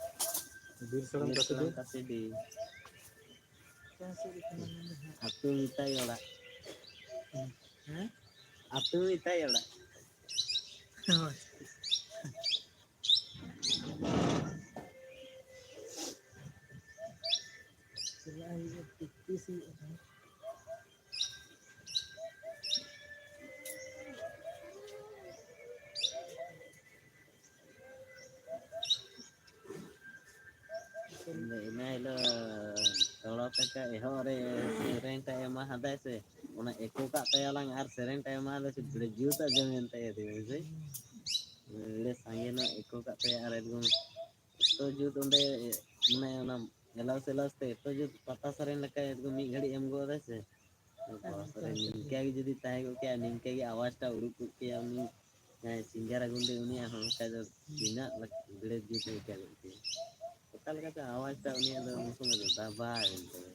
ᱵᱤᱨ ᱥᱟᱹᱲᱤᱢ ᱵᱤᱨ ᱠᱟᱹᱴᱤᱡ ᱥᱟᱹᱲᱤᱢ ᱫᱚ᱾ ᱠᱟᱹᱴᱤᱡ ᱫᱤ᱾ ᱚᱠᱟ ᱥᱮᱫ ᱨᱮ ᱠᱟᱱᱟ ᱢᱮᱱ ᱫᱚ ᱦᱟᱸᱜ? ᱟᱹᱛᱩ ᱢᱮᱛᱟᱭ ᱚᱲᱟᱜ᱾ ᱦᱮᱸ? ᱟᱹᱛᱩ ᱢᱮᱛᱟᱭ ᱚᱲᱟᱜ᱾ ᱦᱳᱭ᱾ ᱪᱟᱞᱟᱜ ᱦᱩᱭᱩᱜᱼᱟ, ᱯᱮᱠᱴᱤᱥ ᱦᱩᱭᱩᱜᱼᱟ᱾ ᱤᱱᱟᱹ ᱦᱤᱞᱳᱜ ᱛᱚᱲᱚ ᱛᱟᱠᱚ ᱮᱦᱚᱵ ᱨᱮ ᱥᱮᱨᱮᱧ ᱴᱟᱜ ᱮᱢᱟ ᱦᱟᱫᱟᱭ ᱥᱮ, ᱚᱱᱟ ᱮᱠᱳ ᱠᱟᱜ ᱛᱟᱭᱟ ᱞᱟᱝ ᱟᱨ ᱥᱮᱨᱮᱧ ᱴᱟᱜ ᱮᱢᱟ ᱦᱟᱫᱟᱭ ᱥᱮ, ᱵᱮᱲᱮ ᱡᱩᱛ ᱟᱸᱡᱚᱢᱮᱱ ᱛᱟᱭᱟ ᱥᱮ᱾ ᱟᱹᱰᱤ ᱥᱟᱸᱜᱮ ᱧᱚᱜ ᱮᱠᱳ ᱠᱟᱜ ᱛᱟᱭᱟ ᱟᱨ ᱮᱠᱫᱚᱢ ᱮᱛᱚ ᱡᱩᱛ ᱚᱸᱰᱮ, ᱢᱟᱱᱮ ᱚᱱᱟ ᱮᱞᱟᱣ ᱥᱮᱞᱟᱣ ᱛᱮ ᱮᱛᱚ ᱡᱩᱛ ᱯᱟᱛᱟ ᱥᱮᱨᱮᱧ ᱞᱮᱠᱟ ᱮᱠᱫᱚᱢ ᱢᱤᱫ ᱜᱷᱟᱹᱲᱤᱡ ᱮᱢ ᱜᱚᱫ ᱟᱭ ᱥᱮ᱾ ᱵᱟᱯ ᱨᱮ, ᱱᱤᱝᱠᱟ ᱜᱮ ᱡᱩᱫᱤ ᱛᱟᱦᱮᱸ ᱠᱚᱜ ᱠᱮᱭᱟ, ᱱᱤᱝᱠᱟ ᱜᱮ ᱟᱣᱟᱡᱽ ᱴᱟᱜ ᱩᱰᱩᱠ ᱠᱚᱜ ᱠᱮᱭᱟ, ᱩᱱᱤ ᱡᱟᱦᱟᱸᱭ ᱥᱤᱝᱜᱟᱨ ᱟᱹᱜᱩ ᱞᱮᱫ ᱩᱱᱤᱭᱟᱜ ᱦᱚᱸ, ᱚᱱᱠᱟ ᱫᱚ ᱛᱤᱱᱟᱹᱜ ᱞᱟᱹᱠ-, ᱵᱮᱲᱮ ᱡᱩᱛ ᱦᱩᱭ ᱠᱚᱜ ᱠᱮᱭᱟ᱾ ᱚᱠᱟ ᱞᱮᱠᱟᱛᱮ ᱟᱣᱟᱡᱽ ᱴᱟᱜ ᱩᱱᱤᱭᱟᱜ ᱫᱚ ᱩᱱ ᱥᱚᱢᱚᱭ ᱫᱚ ᱫᱟᱵᱟᱣ ᱮᱱ ᱛᱟᱭᱟ᱾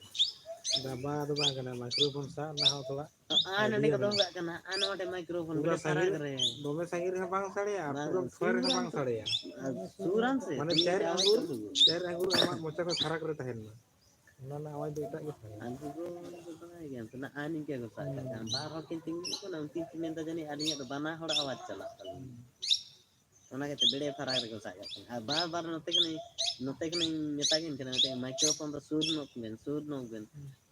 ᱰᱟᱵᱟ ᱫᱚ ᱵᱟᱝ ᱠᱟᱱᱟ, ᱢᱟᱭᱠᱨᱳᱯᱷᱳᱱ ᱥᱟᱵ ᱚᱱᱟ ᱦᱚᱸ ᱛᱷᱚᱲᱟ ᱟᱨ ᱱᱚᱰᱮ ᱠᱚ ᱫᱚᱦᱚ ᱠᱟᱜ ᱠᱟᱱᱟ, ᱟᱨ ᱱᱚᱰᱮ ᱢᱟᱭᱠᱨᱳᱯᱷᱳᱱ ᱯᱩᱨᱟᱹ ᱵᱚᱞᱮ ᱯᱷᱟᱨᱟᱠ ᱥᱟᱺᱜᱤᱧ ᱨᱮ᱾ ᱫᱚᱢᱮ ᱥᱟᱺᱜᱤᱧ ᱨᱮᱦᱚᱸ ᱵᱟᱝ ᱥᱟᱰᱮᱭᱟ, ᱵᱟᱝ, ᱯᱩᱨᱟᱹ ᱯᱷᱳᱱ ᱨᱮᱦᱚᱸ ᱵᱟᱝ ᱥᱟᱰᱮᱭᱟ᱾ ᱟᱨ ᱥᱩᱨᱟᱢ ᱥᱮ ᱢᱟᱱᱮ ᱛᱤᱱ ᱪᱟᱨ ᱢᱤᱱᱤᱴ ᱟᱣᱟᱡ ᱟᱸᱜᱩᱞ, ᱪᱟᱹᱞᱩ ᱜᱚᱫ᱾ ᱪᱟᱨ ᱟᱸᱜᱩᱞ ᱟᱢᱟᱜ ᱢᱚᱪᱟ ᱠᱷᱚᱱ ᱯᱷᱟᱨᱟᱠ ᱨᱮ ᱛᱟᱦᱮᱱ ᱢᱟ᱾ ᱚᱱᱟ ᱨᱮᱱᱟᱜ ᱟᱣᱟᱡᱽ ᱫᱚ ᱮᱴᱟᱜ ᱜᱮ ᱥᱟᱰᱮᱭᱟ᱾ ᱟᱹᱜᱩ ᱫᱚ ᱵᱟᱝ ᱜᱮᱭᱟ, ᱛᱚ ᱱᱟᱜ ᱟᱨ ᱱᱤᱝᱠᱟᱹ ᱠᱚ ᱥᱟᱵ ᱠᱟᱜ ᱠᱷᱟᱱ, ᱵᱟᱨ ᱦᱚᱲ ᱠᱤᱱ ᱛᱤᱸᱜᱩ ᱠᱟᱱᱟ, ᱩᱱᱠᱤᱱ ᱠᱤᱱ ᱢᱮᱱᱫᱟ ᱡᱟᱹᱱᱤᱡ ᱟᱹᱞᱤᱧᱟᱜ ᱫᱚ ᱵᱟᱱᱟ ᱦᱚᱲᱟᱜ ᱟᱣᱟᱡᱽ ᱪᱟᱞᱟᱜ ᱛᱟᱹᱞᱤᱧᱟ᱾ ᱚᱱᱟ ᱠᱷᱟᱹᱛᱤᱨ ᱵᱮᱲᱮ ᱯᱷᱟᱨᱟᱠ ᱨᱮᱠᱚ ᱥᱟᱵ ᱠᱟᱜ ᱠᱟᱱᱟ᱾ ᱟᱨ ᱵᱟᱨ ᱵᱟᱨ ᱱᱚᱛᱮ ᱠᱷᱚᱱᱤᱧ, ᱱᱚᱛᱮ ᱠᱷᱚᱱᱤᱧ ᱢᱮᱛᱟ ᱠᱤᱱ ᱠᱟᱱᱟ, ᱢᱤᱫᱴᱮᱱ ᱢᱟᱭᱠᱨᱳᱯᱷᱳᱱ ᱫᱚ ᱥᱩᱨ ᱧᱚᱜ ᱵᱮᱱ, ᱥᱩᱨ ᱧᱚᱜ ᱵᱮᱱ᱾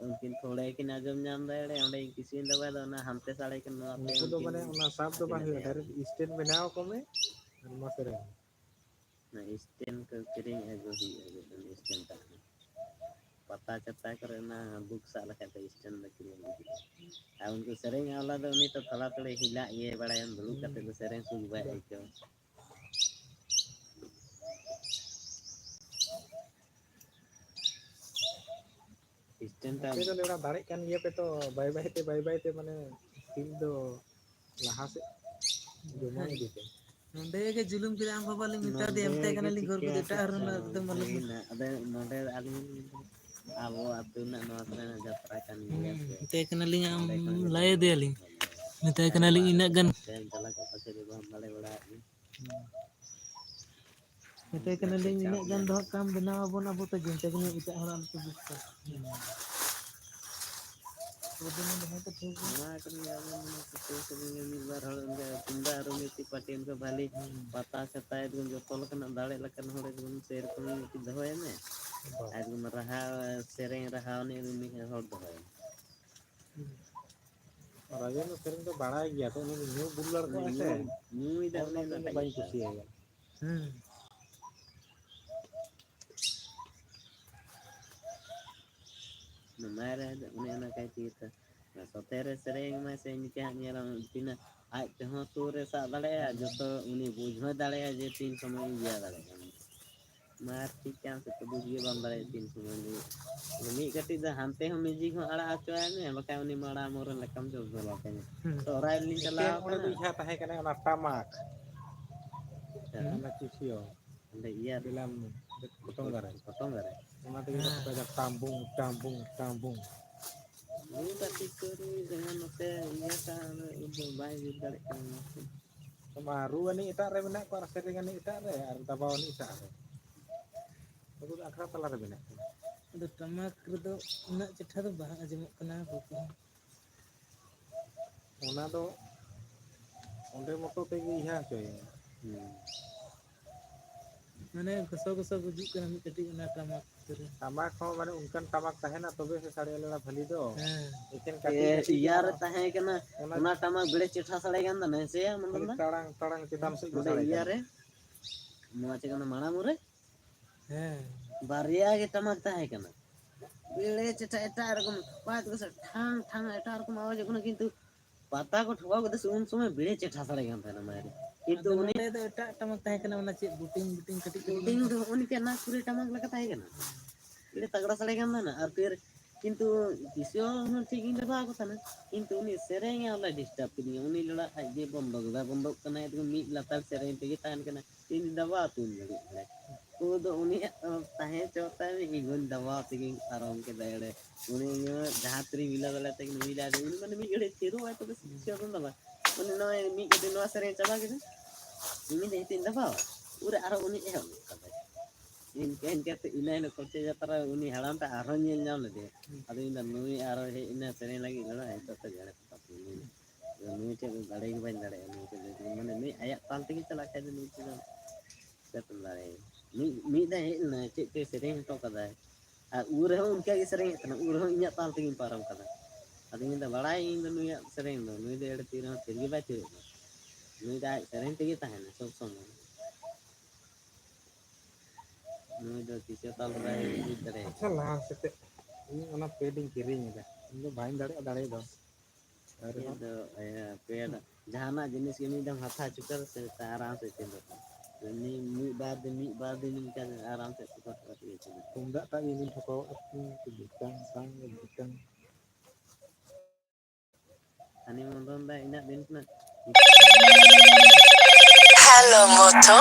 ᱩᱱᱠᱤᱱ ᱛᱷᱚᱲᱮ ᱠᱤᱱ ᱟᱸᱡᱚᱢ ᱧᱟᱢ ᱫᱟ ᱮᱲᱮ, ᱚᱸᱰᱮ ᱠᱤᱥᱤᱱ ᱫᱚ ᱵᱟᱭ ᱫᱚ ᱚᱱᱟ ᱦᱟᱱᱛᱮ ᱥᱟᱰᱮ ᱠᱟᱱᱟ, ᱱᱚᱣᱟᱛᱮ ᱩᱱᱠᱩ ᱫᱚ ᱩᱱᱠᱤᱱ ᱢᱟᱱᱮ ᱚᱱᱟ ᱥᱟᱵ ᱫᱚ ᱟᱹᱠᱤᱱ ᱵᱟᱝ ᱦᱩᱭᱩᱜᱼᱟ, ᱟᱹᱠᱤᱱ ᱰᱟᱭᱨᱮᱠᱴ ᱥᱴᱮᱱᱰ ᱵᱮᱱᱟᱣ ᱟᱠᱚ ᱢᱮ ᱟᱨ ᱢᱟ ᱥᱮᱨᱮᱧ᱾ ᱚᱱᱟ ᱥᱴᱮᱱᱰ ᱠᱚ ᱠᱤᱨᱤᱧ ᱟᱹᱜᱩ ᱦᱩᱭᱩᱜᱼᱟ, ᱮᱠᱫᱚᱢ ᱥᱴᱮᱱᱰ ᱛᱟᱦᱮᱱᱟ᱾ ᱯᱟᱛᱟ ᱪᱷᱟᱛᱟ ᱠᱚᱨᱮ ᱚᱱᱟ ᱵᱩᱠ ᱥᱟᱵ ᱞᱮᱠᱷᱟᱡ ᱫᱚ ᱥᱴᱮᱱᱰ ᱫᱚ ᱠᱤᱨᱤᱧ ᱟᱹᱜᱩ ᱦᱩᱭᱩᱜᱼᱟ᱾ ᱟᱨ ᱩᱱᱠᱩ ᱥᱮᱨᱮᱧ ᱟᱣᱞᱟ ᱫᱚ ᱩᱱᱤ ᱛᱚ ᱛᱷᱚᱲᱟ ᱛᱷᱚᱲᱤ ᱦᱤᱞᱟᱜ ᱜᱮ ᱵᱟᱲᱟᱭᱟᱢ, ᱫᱩᱲᱩᱵ ᱠᱟᱛᱮ ᱫᱚ ᱥᱮᱨᱮᱧ ᱥᱩᱫ ᱵᱟᱭ ᱟᱹᱭᱠᱟᱹᱣᱟ᱾ ᱥᱤᱥᱴᱮᱢ ᱴᱟ ᱟᱯᱮ ᱫᱚ ᱞᱮᱣᱲᱟ ᱫᱟᱲᱮᱜ ᱠᱟᱱ ᱜᱮᱭᱟ ᱯᱮ ᱛᱚ, ᱵᱟᱭ ᱵᱟᱭ ᱛᱮ, ᱵᱟᱭ ᱵᱟᱭ ᱛᱮ, ᱢᱟᱱᱮ, ᱥᱠᱤᱞ ᱫᱚ ᱞᱟᱦᱟ ᱥᱮᱫ ᱡᱚᱢᱟ ᱤᱫᱤ ᱯᱮ᱾ ᱱᱚᱸᱰᱮ ᱜᱮ ᱡᱩᱞᱩᱢ ᱠᱮᱫᱟ ᱟᱢ ᱵᱟᱵᱟ, ᱞᱤᱧ ᱢᱮᱛᱟ ᱫᱮᱭᱟ, ᱱᱚᱸᱰᱮ ᱢᱮᱛᱟᱭ ᱜᱮ ᱠᱟᱱᱟᱞᱤᱧ, ᱜᱚᱨ ᱠᱚᱫᱚ ᱪᱤᱠᱤᱛᱥᱟ ᱮᱴᱟᱜ ᱦᱚᱲ ᱨᱮᱱᱟᱜ ᱮᱠᱫᱚᱢ ᱟᱞᱚᱢ ᱦᱩᱭᱱᱟ᱾ ᱟᱫᱚ ᱱᱚᱸᱰᱮ ᱟᱹᱞᱤᱧ, ᱟᱵᱚ ᱟᱹᱛᱩ ᱨᱮᱱᱟᱜ ᱱᱚᱣᱟ ᱠᱚᱨᱮᱱᱟᱜ ᱡᱟᱛᱨᱟ ᱠᱟᱱ ᱜᱮᱭᱟ ᱥᱮ᱾ ᱢᱮᱛᱟᱭ ᱠᱟᱱᱟᱞᱤᱧ, ᱟᱢ ᱚᱸᱰᱮ ᱠᱷᱚᱱ ᱜᱮ ᱞᱟᱹᱭ ᱡᱚᱛᱚ ᱟᱫᱮᱭᱟᱞᱤᱧ, ᱢᱮᱛᱟᱭ ᱠᱟᱱᱟᱞᱤᱧ, ᱤᱱᱟᱹᱜ ᱜᱟᱱ ᱥᱮᱱ ᱪᱟᱞᱟᱣ ᱠᱟᱛᱮ ᱫᱚ ᱵᱟᱢ ᱫᱟᱲᱮ ᱵᱟᱲᱟᱭᱟᱜ ᱜᱮ᱾ ᱢᱮᱛᱟᱭ ᱠᱟᱱᱟᱞᱤᱧ, ᱤᱱᱟᱹᱜ ᱜᱟᱱ ᱫᱚ ᱦᱟᱸᱜ ᱠᱟᱢ ᱵᱮᱱᱟᱣ ᱟᱵᱚᱱ, ᱟᱵᱚ ᱛᱮᱜᱮ, ᱢᱮᱛᱟᱭ ᱠᱟᱹᱱᱟᱹᱧ, ᱮᱴᱟᱜ ᱦᱚᱲᱟᱜ ᱟᱞᱚᱯᱮ ᱵᱩᱡᱽ ᱠᱚᱣᱟ᱾ ᱱᱚᱣᱟ ᱠᱚᱨᱮ ᱟᱵᱚ ᱢᱟᱱᱮ ᱥᱤᱛᱩᱝ ᱥᱤᱛᱩᱝ ᱜᱮ ᱢᱤᱫ ᱵᱟᱨ ᱦᱚᱲ ᱚᱱᱠᱟ ᱛᱩᱢᱫᱟᱜ ᱨᱩ ᱢᱤᱫᱴᱤᱡ ᱯᱟᱹᱴᱤ ᱚᱱᱠᱟ ᱵᱷᱟᱞᱤ ᱯᱟᱛᱟ ᱪᱷᱟᱛᱟ ᱮᱠᱫᱚᱢ ᱡᱚᱛᱚ ᱞᱮᱠᱟᱱᱟᱜ ᱫᱟᱲᱮ ᱞᱮᱠᱟᱱ ᱦᱚᱲ ᱮᱠᱫᱚᱢ ᱥᱮᱨᱚᱠᱚᱢ ᱢᱤᱫᱴᱤᱡ ᱫᱚᱦᱚᱭ ᱢᱮ᱾ ᱟᱨ ᱮᱠᱫᱚᱢ ᱨᱟᱦᱟ, ᱥᱮᱨᱮᱧ ᱨᱟᱦᱟ ᱩᱱᱤ ᱢᱤᱫ ᱦᱚᱲ ᱫᱚᱦᱚᱭ ᱢᱮ᱾ ᱨᱟᱡᱮᱱ ᱫᱚ ᱥᱮᱨᱮᱧ ᱫᱚ ᱵᱟᱲᱟᱭ ᱜᱮᱭᱟ, ᱛᱚ ᱩᱱᱤ ᱫᱚ ᱧᱩ ᱵᱩᱞ ᱞᱟᱲ ᱠᱚᱜᱼᱟᱭ ᱥᱮ᱾ ᱧᱩᱭ ᱫᱟ ᱚᱱᱟ ᱩᱱᱤ ᱫᱚ ᱫᱚ ᱚᱱᱟᱴᱟᱜ ᱵᱟᱹᱧ ᱜᱮ᱾ ᱠᱩᱥᱤᱭᱟᱭᱟ᱾ ᱦᱩᱸ᱾ ᱢᱟᱭᱨᱟ ᱚᱱᱮ ᱚᱱᱟ ᱠᱟᱭ ᱛᱮᱜᱮ ᱛᱚ᱾ ᱥᱚᱛᱮ ᱨᱮ ᱥᱮᱨᱮᱧ ᱢᱟᱭ ᱥᱮ ᱤᱱᱠᱟᱹ ᱦᱟᱸᱜ ᱧᱮᱞᱟᱢ ᱛᱤᱱᱟᱹᱜ ᱟᱡ ᱛᱮᱦᱚᱸ ᱥᱩᱨ ᱨᱮ ᱥᱟᱵ ᱫᱟᱲᱮᱭᱟᱜᱼᱟ, ᱡᱚᱛᱚ ᱩᱱᱤ ᱵᱩᱡᱽ ᱦᱚᱸᱭ ᱫᱟᱲᱮᱭᱟᱜᱼᱟ ᱡᱮ ᱛᱤᱱ ᱥᱚᱢᱚᱭ ᱤᱧ ᱤᱭᱟᱹ ᱫᱟᱲᱮᱭᱟᱜᱼᱟ᱾ ᱢᱟᱨ ᱴᱷᱤᱠ ᱠᱟᱱ ᱥᱮ ᱛᱚ ᱵᱩᱡᱽ ᱜᱮ ᱵᱟᱢ ᱫᱟᱲᱮᱭᱟᱜᱼᱟ ᱛᱤᱱ ᱥᱚᱢᱚᱭ ᱫᱚ᱾ ᱢᱤᱫ ᱠᱟᱹᱴᱤᱡ ᱫᱚ ᱦᱟᱱᱛᱮ ᱦᱚᱸ ᱢᱤᱭᱩᱡᱤᱠ ᱦᱚᱸ ᱟᱲᱟᱜ ᱦᱚᱪᱚᱣᱟᱭ ᱢᱮ, ᱵᱟᱠᱷᱟᱡ ᱩᱱᱤ ᱢᱟᱲᱟᱝ ᱢᱚᱨᱮ ᱞᱮᱠᱟᱢ ᱡᱚᱢ ᱪᱟᱵᱟ ᱠᱟᱭᱟ᱾ ᱦᱩᱸ᱾ ᱥᱚᱦᱨᱟᱭ ᱨᱮᱞᱤᱧ ᱢᱤᱫᱴᱮᱱ ᱪᱟᱞᱟᱣ ᱚᱸᱰᱮ ᱠᱟᱱᱟ᱾ ᱫᱚ ᱤᱧ ᱦᱟᱸᱜ ᱛᱟᱦᱮᱸ ᱠᱟᱱᱟ ᱚᱱᱟ ᱴᱟᱢᱟᱠ᱾ ᱦᱮᱸ᱾ ᱚᱱᱟ ᱠᱤᱥᱤᱭᱚ᱾ ᱚᱸᱰᱮ ᱤᱭᱟᱹ ᱨᱮ᱾ ᱵᱮᱞᱟᱢ ᱠᱚᱴᱚᱝ ᱫᱟᱨᱮ᱾ ᱠᱚᱴᱚᱝ ᱫᱟᱨᱮ᱾ ᱚᱱᱟ ᱛᱮᱜᱮ ᱠᱚ ᱦᱮᱸ᱾ ᱴᱟᱢᱵᱩᱝ, ᱴᱟᱢᱵᱩᱝ, ᱴᱟᱢᱵᱩᱝ᱾ ᱩᱱᱤ ᱫᱚ ᱴᱷᱤᱠ ᱠᱚ ᱩᱱᱤ ᱡᱮᱢᱚᱱ ᱱᱚᱛᱮ ᱤᱭᱟᱹ ᱥᱟᱶ ᱩᱱᱟᱹᱜ ᱫᱚ ᱵᱟᱭ ᱡᱩᱛ ᱫᱟᱲᱮᱭᱟᱜ ᱠᱟᱱᱟ᱾ ᱢᱟ ᱨᱩ ᱟᱹᱱᱤᱡ ᱮᱴᱟᱜ ᱨᱮ ᱢᱮᱱᱟᱜ ᱠᱚᱣᱟ ᱟᱨ ᱥᱮᱨᱮᱧ ᱟᱹᱱᱤᱡ ᱮᱴᱟᱜ ᱨᱮ ᱟᱨ ᱫᱟᱵᱟᱣ ᱟᱹᱱᱤᱡ ᱮᱴᱟᱜ ᱨᱮ᱾ ᱩᱱᱠᱩ ᱫᱚ ᱟᱠᱷᱲᱟ ᱛᱟᱞᱟ ᱨᱮ ᱢᱮᱱᱟᱜ ᱠᱚᱣᱟ᱾ ᱟᱫᱚ ᱴᱟᱢᱟᱠ ᱨᱮᱫᱚ ᱩᱱᱟᱹᱜ ᱪᱮᱴᱷᱟ ᱫᱚ ᱵᱟᱝ ᱟᱸᱡᱚᱢᱚᱜ ᱠᱟᱱᱟ ᱨᱩ ᱠᱚᱦᱚᱸ᱾ ᱚᱱᱟ ᱫᱚ ᱚᱸᱰᱮ ᱢᱚᱛᱚ ᱛᱮᱜᱮ ᱤᱭᱟᱹ ᱦᱚᱪᱚᱭᱮᱱᱟ᱾ ᱦᱩᱸ᱾ ᱢᱟᱱᱮ ᱜᱚᱥᱚ ᱜᱚᱥᱚ ᱵᱩᱡᱩᱜ ᱠᱟᱱᱟ ᱢᱤᱫ ᱠᱟᱹᱴᱤᱡ ᱚᱱᱟ ᱴᱟᱢᱟᱠ ᱠᱚᱨᱮ᱾ ᱴᱟᱢᱟᱠ ᱦᱚᱸ ᱢᱟᱱᱮ ᱚᱱᱠᱟᱱ ᱴᱟᱢᱟᱠ ᱛᱟᱦᱮᱱᱟ ᱛᱚᱵᱮ ᱥᱮ ᱥᱟᱰᱮ ᱞᱮᱱᱟ ᱵᱷᱟᱹᱞᱤ ᱫᱚ᱾ ᱦᱮᱸ᱾ ᱮᱠᱮᱱ ᱠᱟᱹᱴᱤᱡ ᱮ, ᱠᱟᱹᱴᱤᱡ ᱤᱭᱟᱹ ᱨᱮ ᱴᱟᱢᱟᱠ᱾ ᱛᱟᱦᱮᱸ ᱠᱟᱱᱟ, ᱚᱱᱟ ᱚᱱᱟ ᱴᱟᱢᱟᱠ ᱵᱮᱲᱮ ᱪᱮᱴᱷᱟ ᱥᱟᱰᱮ ᱠᱟᱱ ᱛᱟᱦᱮᱸ, ᱥᱮ ᱢᱚᱱᱮ ᱠᱷᱟᱹᱞᱤ ᱞᱮᱱᱟ? ᱴᱟᱲᱟᱝ ᱴᱟᱲᱟᱝ ᱪᱮᱛᱟᱱ ᱥᱮᱫ ᱜᱮ ᱱᱚᱰᱮ ᱥᱟᱰᱮ ᱤᱭᱟᱹ ᱠᱟᱱᱟ᱾ ᱨᱮ, ᱱᱚᱣᱟ ᱪᱮᱫ ᱠᱟᱱᱟ, ᱢᱟᱲᱟᱝ ᱨᱮ? ᱦᱮᱸ᱾ ᱵᱟᱨᱭᱟ ᱜᱮ ᱴᱟᱢᱟᱠ ᱛᱟᱦᱮᱸ ᱠᱟᱱᱟ᱾ ᱵᱮᱲᱮ ᱪᱮᱴᱷᱟ ᱮᱴᱟᱜ ᱨᱚᱠᱚᱢ, ᱯᱟᱸᱪ ᱵᱚᱪᱷᱚᱨ ᱴᱷᱟᱝ ᱴᱷᱟᱝ ᱮᱴᱟᱜ ᱨᱚᱠᱚᱢ ᱟᱣᱟᱡ ᱦᱩᱭᱩᱜ ᱠᱟᱱᱟ, ᱠᱤᱱᱛᱩ ᱯᱟᱛᱟ ᱠᱚ ᱴᱷᱚᱠᱟᱣ ᱠᱮᱫᱟ ᱥᱮ ᱩᱱ ᱥᱚᱢᱚᱭ ᱵᱮᱲᱮ ᱪᱮᱴᱷᱟ ᱥᱟᱰᱮ ᱠᱟᱱ ᱛᱟᱦᱮᱱᱟ ᱢᱟᱭᱨᱮ᱾ ᱠᱤᱱᱛᱩ ᱟᱫᱚ ᱩᱱᱤ ᱱᱚᱰᱮ ᱫᱚ ᱮᱴᱟᱜ ᱴᱟᱢᱟᱠ ᱛᱟᱦᱮᱸ ᱠᱟᱱᱟ, ᱚᱱᱟ ᱪᱮᱫ ᱵᱩᱴᱤᱝ ᱵᱩᱴᱤᱝ ᱠᱟᱹᱴᱤᱡ ᱠᱟᱹᱴᱤᱡ ᱵᱩᱴᱤᱝ ᱫᱚ ᱩᱱᱤ ᱪᱮᱫ ᱱᱟᱜᱽᱯᱩᱨᱤ ᱴᱟᱢᱟᱠ ᱞᱮᱠᱟ ᱛᱟᱦᱮᱸ ᱠᱟᱱᱟ᱾ ᱟᱹᱰᱤ ᱛᱟᱜᱲᱟ ᱥᱟᱰᱮ ᱠᱟᱱ ᱛᱟᱦᱮᱱᱟ᱾ ᱟᱨ ᱯᱷᱤᱨ ᱠᱤᱱᱛᱩ ᱠᱤᱥᱤᱭᱟᱹ ᱦᱚᱸ ᱴᱷᱤᱠ ᱜᱤᱧ ᱰᱟᱵᱟᱣ ᱠᱚ ᱛᱟᱦᱮᱱᱟ, ᱠᱤᱱᱛᱩ ᱩᱱᱤ ᱥᱮᱨᱮᱧ ᱮ ᱚᱱᱟ ᱰᱤᱥᱴᱟᱵ ᱠᱤᱫᱤᱧᱟ᱾ ᱩᱱᱤ ᱞᱟᱲᱟ ᱟᱡ ᱜᱮ ᱵᱚᱱᱫᱚ ᱠᱮᱫᱟᱭ, ᱵᱚᱱᱫᱚᱜ ᱠᱟᱱᱟᱭ, ᱢᱤᱫ ᱞᱟᱛᱟᱨ ᱥᱮᱨᱮᱧ ᱛᱮᱜᱮ ᱛᱟᱦᱮᱱ ᱠᱟᱱᱟ᱾ ᱤᱧ ᱫᱟᱵᱟᱣ ᱛᱤᱧ ᱫᱟᱲᱮᱭᱟᱜ ᱠᱟᱱᱟ᱾ ᱩᱱ ᱫᱚ ᱩᱱᱤᱭᱟᱜ ᱛᱟᱦᱮᱸ ᱪᱚ ᱛᱟᱭ ᱢᱮ, ᱤᱧ ᱦᱚᱸᱧ ᱫᱟᱵᱟᱣ ᱛᱮᱜᱮᱧ ᱯᱟᱨᱚᱢ ᱠᱮᱫᱟ ᱮᱲᱮ᱾ ᱩᱱᱤ ᱤᱧ ᱦᱚᱸ ᱡᱟᱦᱟᱸ ᱛᱤᱨᱤᱧ ᱢᱤᱞᱟᱹᱣ ᱫᱟᱲᱮᱭᱟᱛᱮ ᱜᱮ ᱱᱩᱭ ᱞᱟᱹᱭ ᱟᱫᱮ, ᱩᱱᱤ ᱢᱟᱱᱮ ᱢᱤᱫ ᱜᱷᱟᱹᱲᱤᱡ ᱛᱷᱤᱨᱚᱜ ᱟᱭ ᱛᱚᱵᱮ ᱥᱮ ᱪᱮᱫ ᱦᱚᱸ ᱵᱟᱝ᱾ ᱢᱟᱱᱮ ᱱᱚᱜᱼᱚᱭ ᱢᱤᱫ ᱜᱷᱟᱹᱲᱤᱡ ᱱᱚᱣᱟ ᱥᱮᱨᱮᱧ ᱪᱟᱵᱟ ᱠᱮᱫᱟ, ᱤᱧ ᱢᱮᱱᱫᱟ ᱱᱤᱛᱚᱜ ᱤᱧ ᱫᱟᱵᱟᱣᱟ, ᱩᱱᱨᱮ ᱟᱨᱚ ᱩᱱᱤ ᱮᱦᱚᱵ ᱜᱚᱫ ᱠᱟᱫᱟᱭ᱾ ᱤᱱᱠᱟᱹ ᱤᱱᱠᱟᱹ ᱛᱮ ᱤᱱᱟᱹ ᱦᱤᱞᱳᱜ ᱠᱚᱪᱮ ᱡᱟᱛᱨᱟ ᱨᱮ ᱩᱱᱤ ᱦᱟᱲᱟᱢ ᱴᱟᱜ ᱟᱨᱦᱚᱸ ᱧᱮᱞ ᱧᱟᱢ ᱞᱮᱫᱮᱭᱟ᱾ ᱟᱫᱚᱧ ᱢᱮᱱᱫᱟ ᱱᱩᱭ ᱟᱨᱦᱚᱸ ᱦᱮᱡ ᱮᱱᱟ ᱥᱮᱨᱮᱧ ᱞᱟᱹᱜᱤᱫ, ᱱᱚᱰᱮ ᱱᱤᱛᱚᱜ ᱛᱮ ᱡᱟᱲᱮ ᱯᱚᱛᱟᱢ ᱛᱤᱧ ᱢᱮᱱᱟ᱾ ᱱᱩᱭ ᱴᱷᱮᱡ ᱫᱚ ᱫᱟᱲᱮ ᱜᱮ ᱵᱟᱹᱧ ᱫᱟᱲᱮᱭᱟᱜᱼᱟ, ᱱᱩᱭ ᱴᱷᱮᱡ ᱫᱚ ᱢᱟᱱᱮ ᱱᱩᱭ ᱟᱭᱟᱜ ᱛᱟᱞ ᱛᱮᱜᱮ ᱪᱟᱞᱟᱜ ᱠᱷᱟᱡ ᱫᱚ ᱱᱩᱭ ᱴᱷᱮᱡ ᱫᱚ ᱪᱤᱠᱟᱹᱛᱮᱢ ᱫᱟᱲᱮᱭᱟᱜᱼᱟ? ᱢᱤᱫ, ᱢᱤᱫ ᱫᱷᱟᱣ ᱦᱮᱡ ᱞᱮᱱᱟᱭ, ᱪᱮᱫ ᱪᱚᱭ ᱥᱮᱨᱮᱧ ᱦᱚᱴᱚ ᱠᱟᱫᱟᱭ᱾ ᱟᱨ ᱩᱱ ᱨᱮᱦᱚᱸ ᱚᱱᱠᱟ ᱜᱮ ᱥᱮᱨᱮᱧᱮᱫ ᱛᱟᱦᱮᱱᱟ, ᱩᱱ ᱨᱮᱦᱚᱸ ᱤᱧᱟᱹᱜ ᱛᱟᱞ ᱛᱮᱜᱮᱧ ᱯᱟᱨᱚᱢ ᱠᱟᱫᱟ᱾ ᱟᱫᱚᱧ ᱢᱮᱱᱫᱟ, ᱵᱟᱲᱟᱭᱟᱹᱧ ᱤᱧ ᱫᱚ ᱱᱩᱭᱟᱜ ᱥᱮᱨᱮᱧ ᱫᱚ, ᱱᱩᱭ ᱫᱚ ᱮᱲᱮ ᱛᱤ ᱨᱮᱦᱚᱸ ᱛᱷᱤᱨ ᱜᱮ ᱵᱟᱭ ᱛᱷᱤᱨᱚᱜ ᱠᱟᱱᱟ᱾ ᱱᱩᱭ ᱫᱚ ᱟᱡ ᱥᱮᱨᱮᱧ ᱛᱮᱜᱮ ᱛᱟᱦᱮᱱᱟ ᱥᱚᱵᱽ ᱥᱚᱢᱚᱭ᱾ ᱱᱩᱭ ᱫᱚ ᱠᱤᱥᱟᱹ ᱛᱟᱞ ᱵᱟᱭ ᱵᱩᱡᱽ ᱫᱟᱲᱮᱭᱟᱜᱼᱟ᱾ ᱟᱪᱪᱷᱟ, ᱞᱟᱦᱟ ᱥᱮᱫ ᱤᱧ ᱚᱱᱟ ᱯᱮᱰ ᱤᱧ ᱠᱤᱨᱤᱧ ᱮᱫᱟ, ᱤᱧ ᱫᱚ ᱵᱟᱹᱧ ᱫᱟᱲᱮᱭᱟᱜᱼᱟ ᱫᱟᱲᱮ ᱫᱚ᱾ ᱟᱨ ᱤᱧ ᱫᱚ, ᱤᱭᱟᱹ, ᱯᱮᱰ ᱡᱟᱦᱟᱱᱟᱜ ᱡᱤᱱᱤᱥ ᱜᱮ ᱢᱤᱫ ᱫᱚᱢ ᱦᱟᱛᱟᱣ ᱪᱩᱠᱟᱹᱣ ᱥᱮ ᱟᱨᱟᱢ ᱥᱮ ᱪᱮᱫ ᱫᱚ᱾ ᱢᱤᱫ, ᱢᱤᱫ ᱵᱟᱨ ᱫᱤᱱ, ᱢᱤᱫ ᱵᱟᱨ ᱫᱤᱱ ᱤᱱᱠᱟ ᱟᱨᱟᱢ ᱥᱮ ᱪᱮᱫ ᱫᱚ᱾ ᱛᱩᱢᱫᱟᱜ ᱴᱟᱜ ᱤᱧ ᱴᱷᱚᱠᱟᱣ ᱟᱠᱟᱫ ᱛᱤᱧ ᱵᱤᱴᱟᱝ ᱥᱟᱝ ᱵᱤᱴᱟᱝ᱾ ᱦᱟᱹᱱᱤ ᱢᱚᱫᱚᱱ ᱫᱟ ᱤᱱᱟᱹᱜ ᱫᱤᱱ ᱠᱷᱚᱱᱟᱜ᱾ Hello, moto.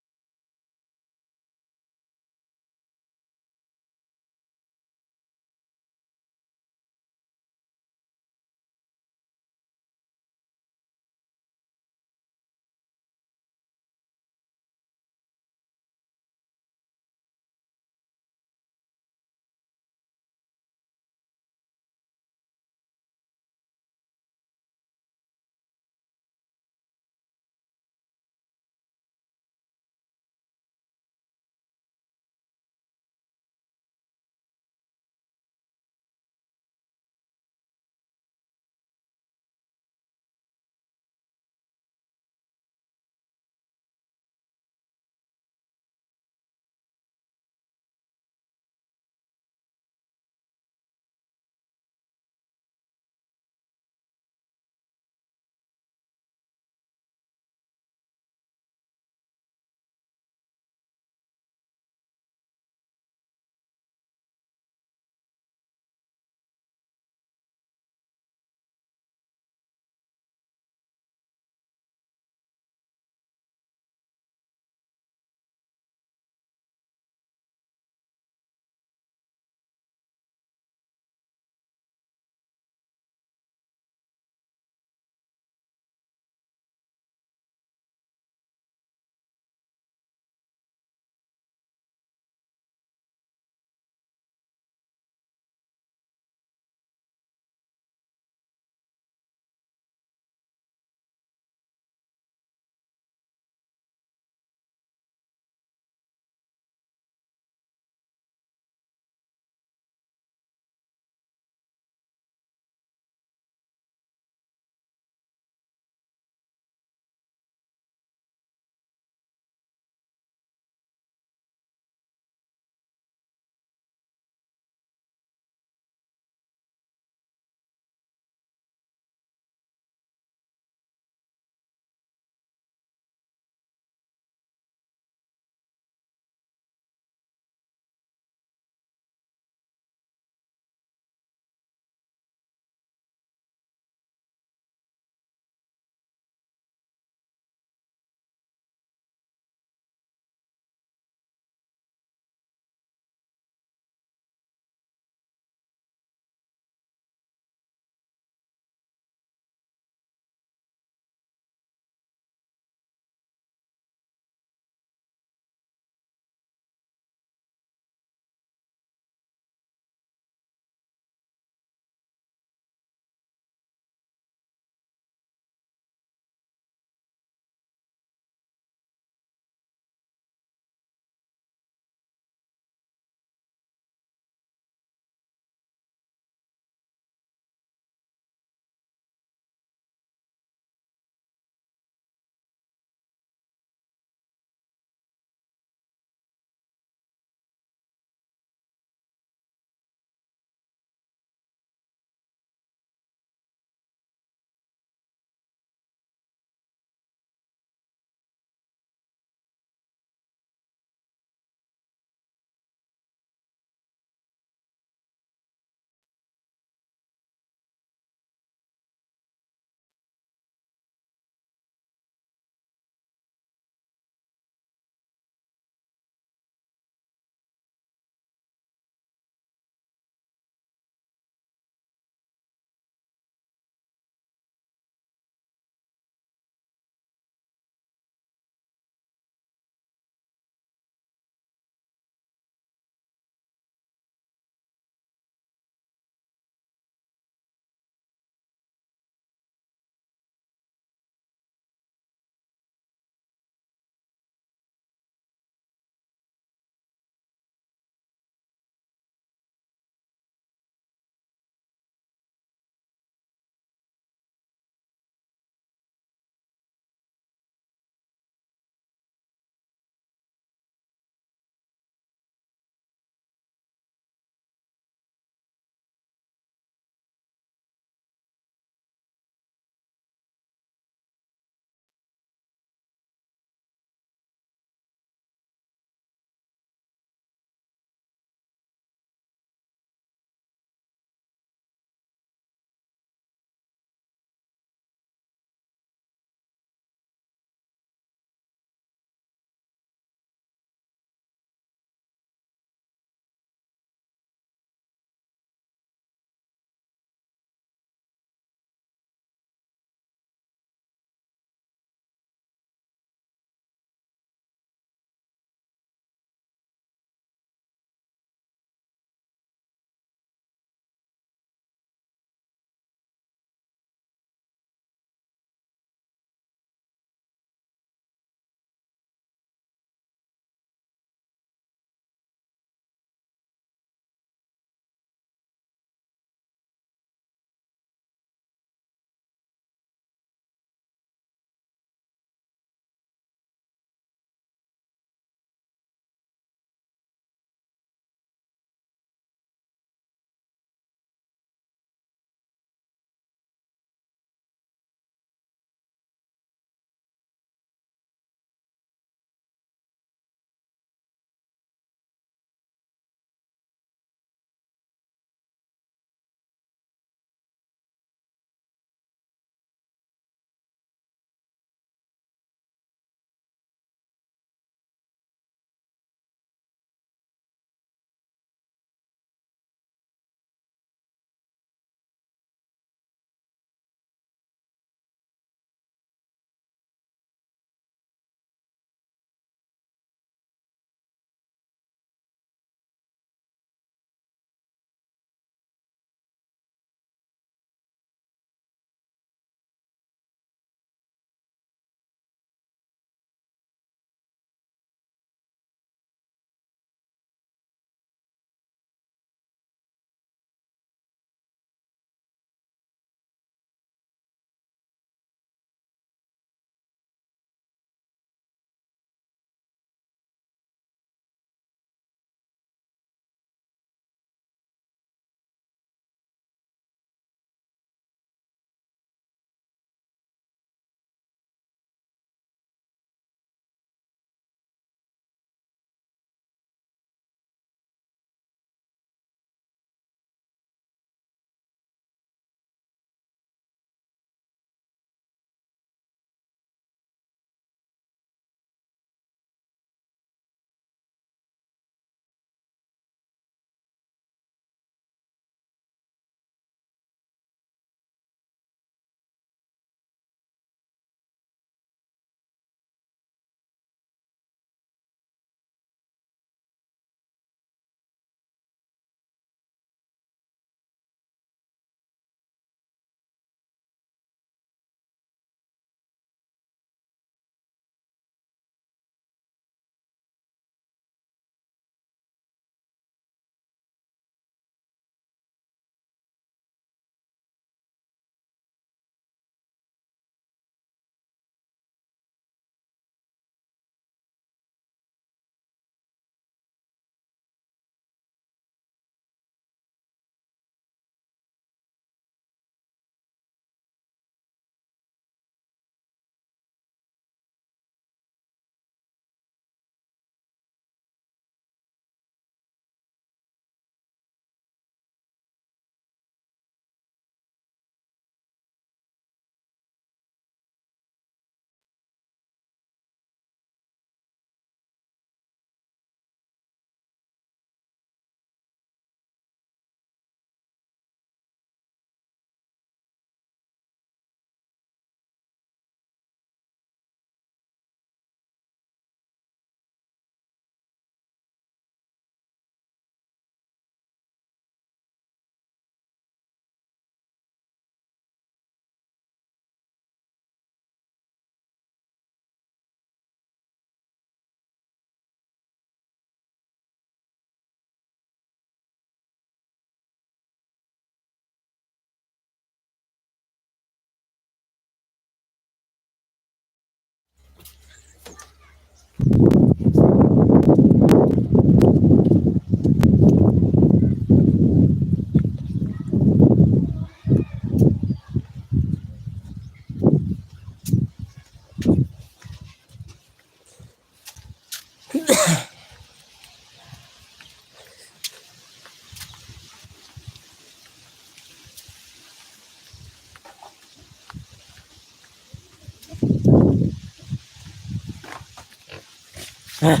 ᱦᱮᱸ᱾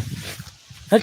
ᱦᱮᱸ᱾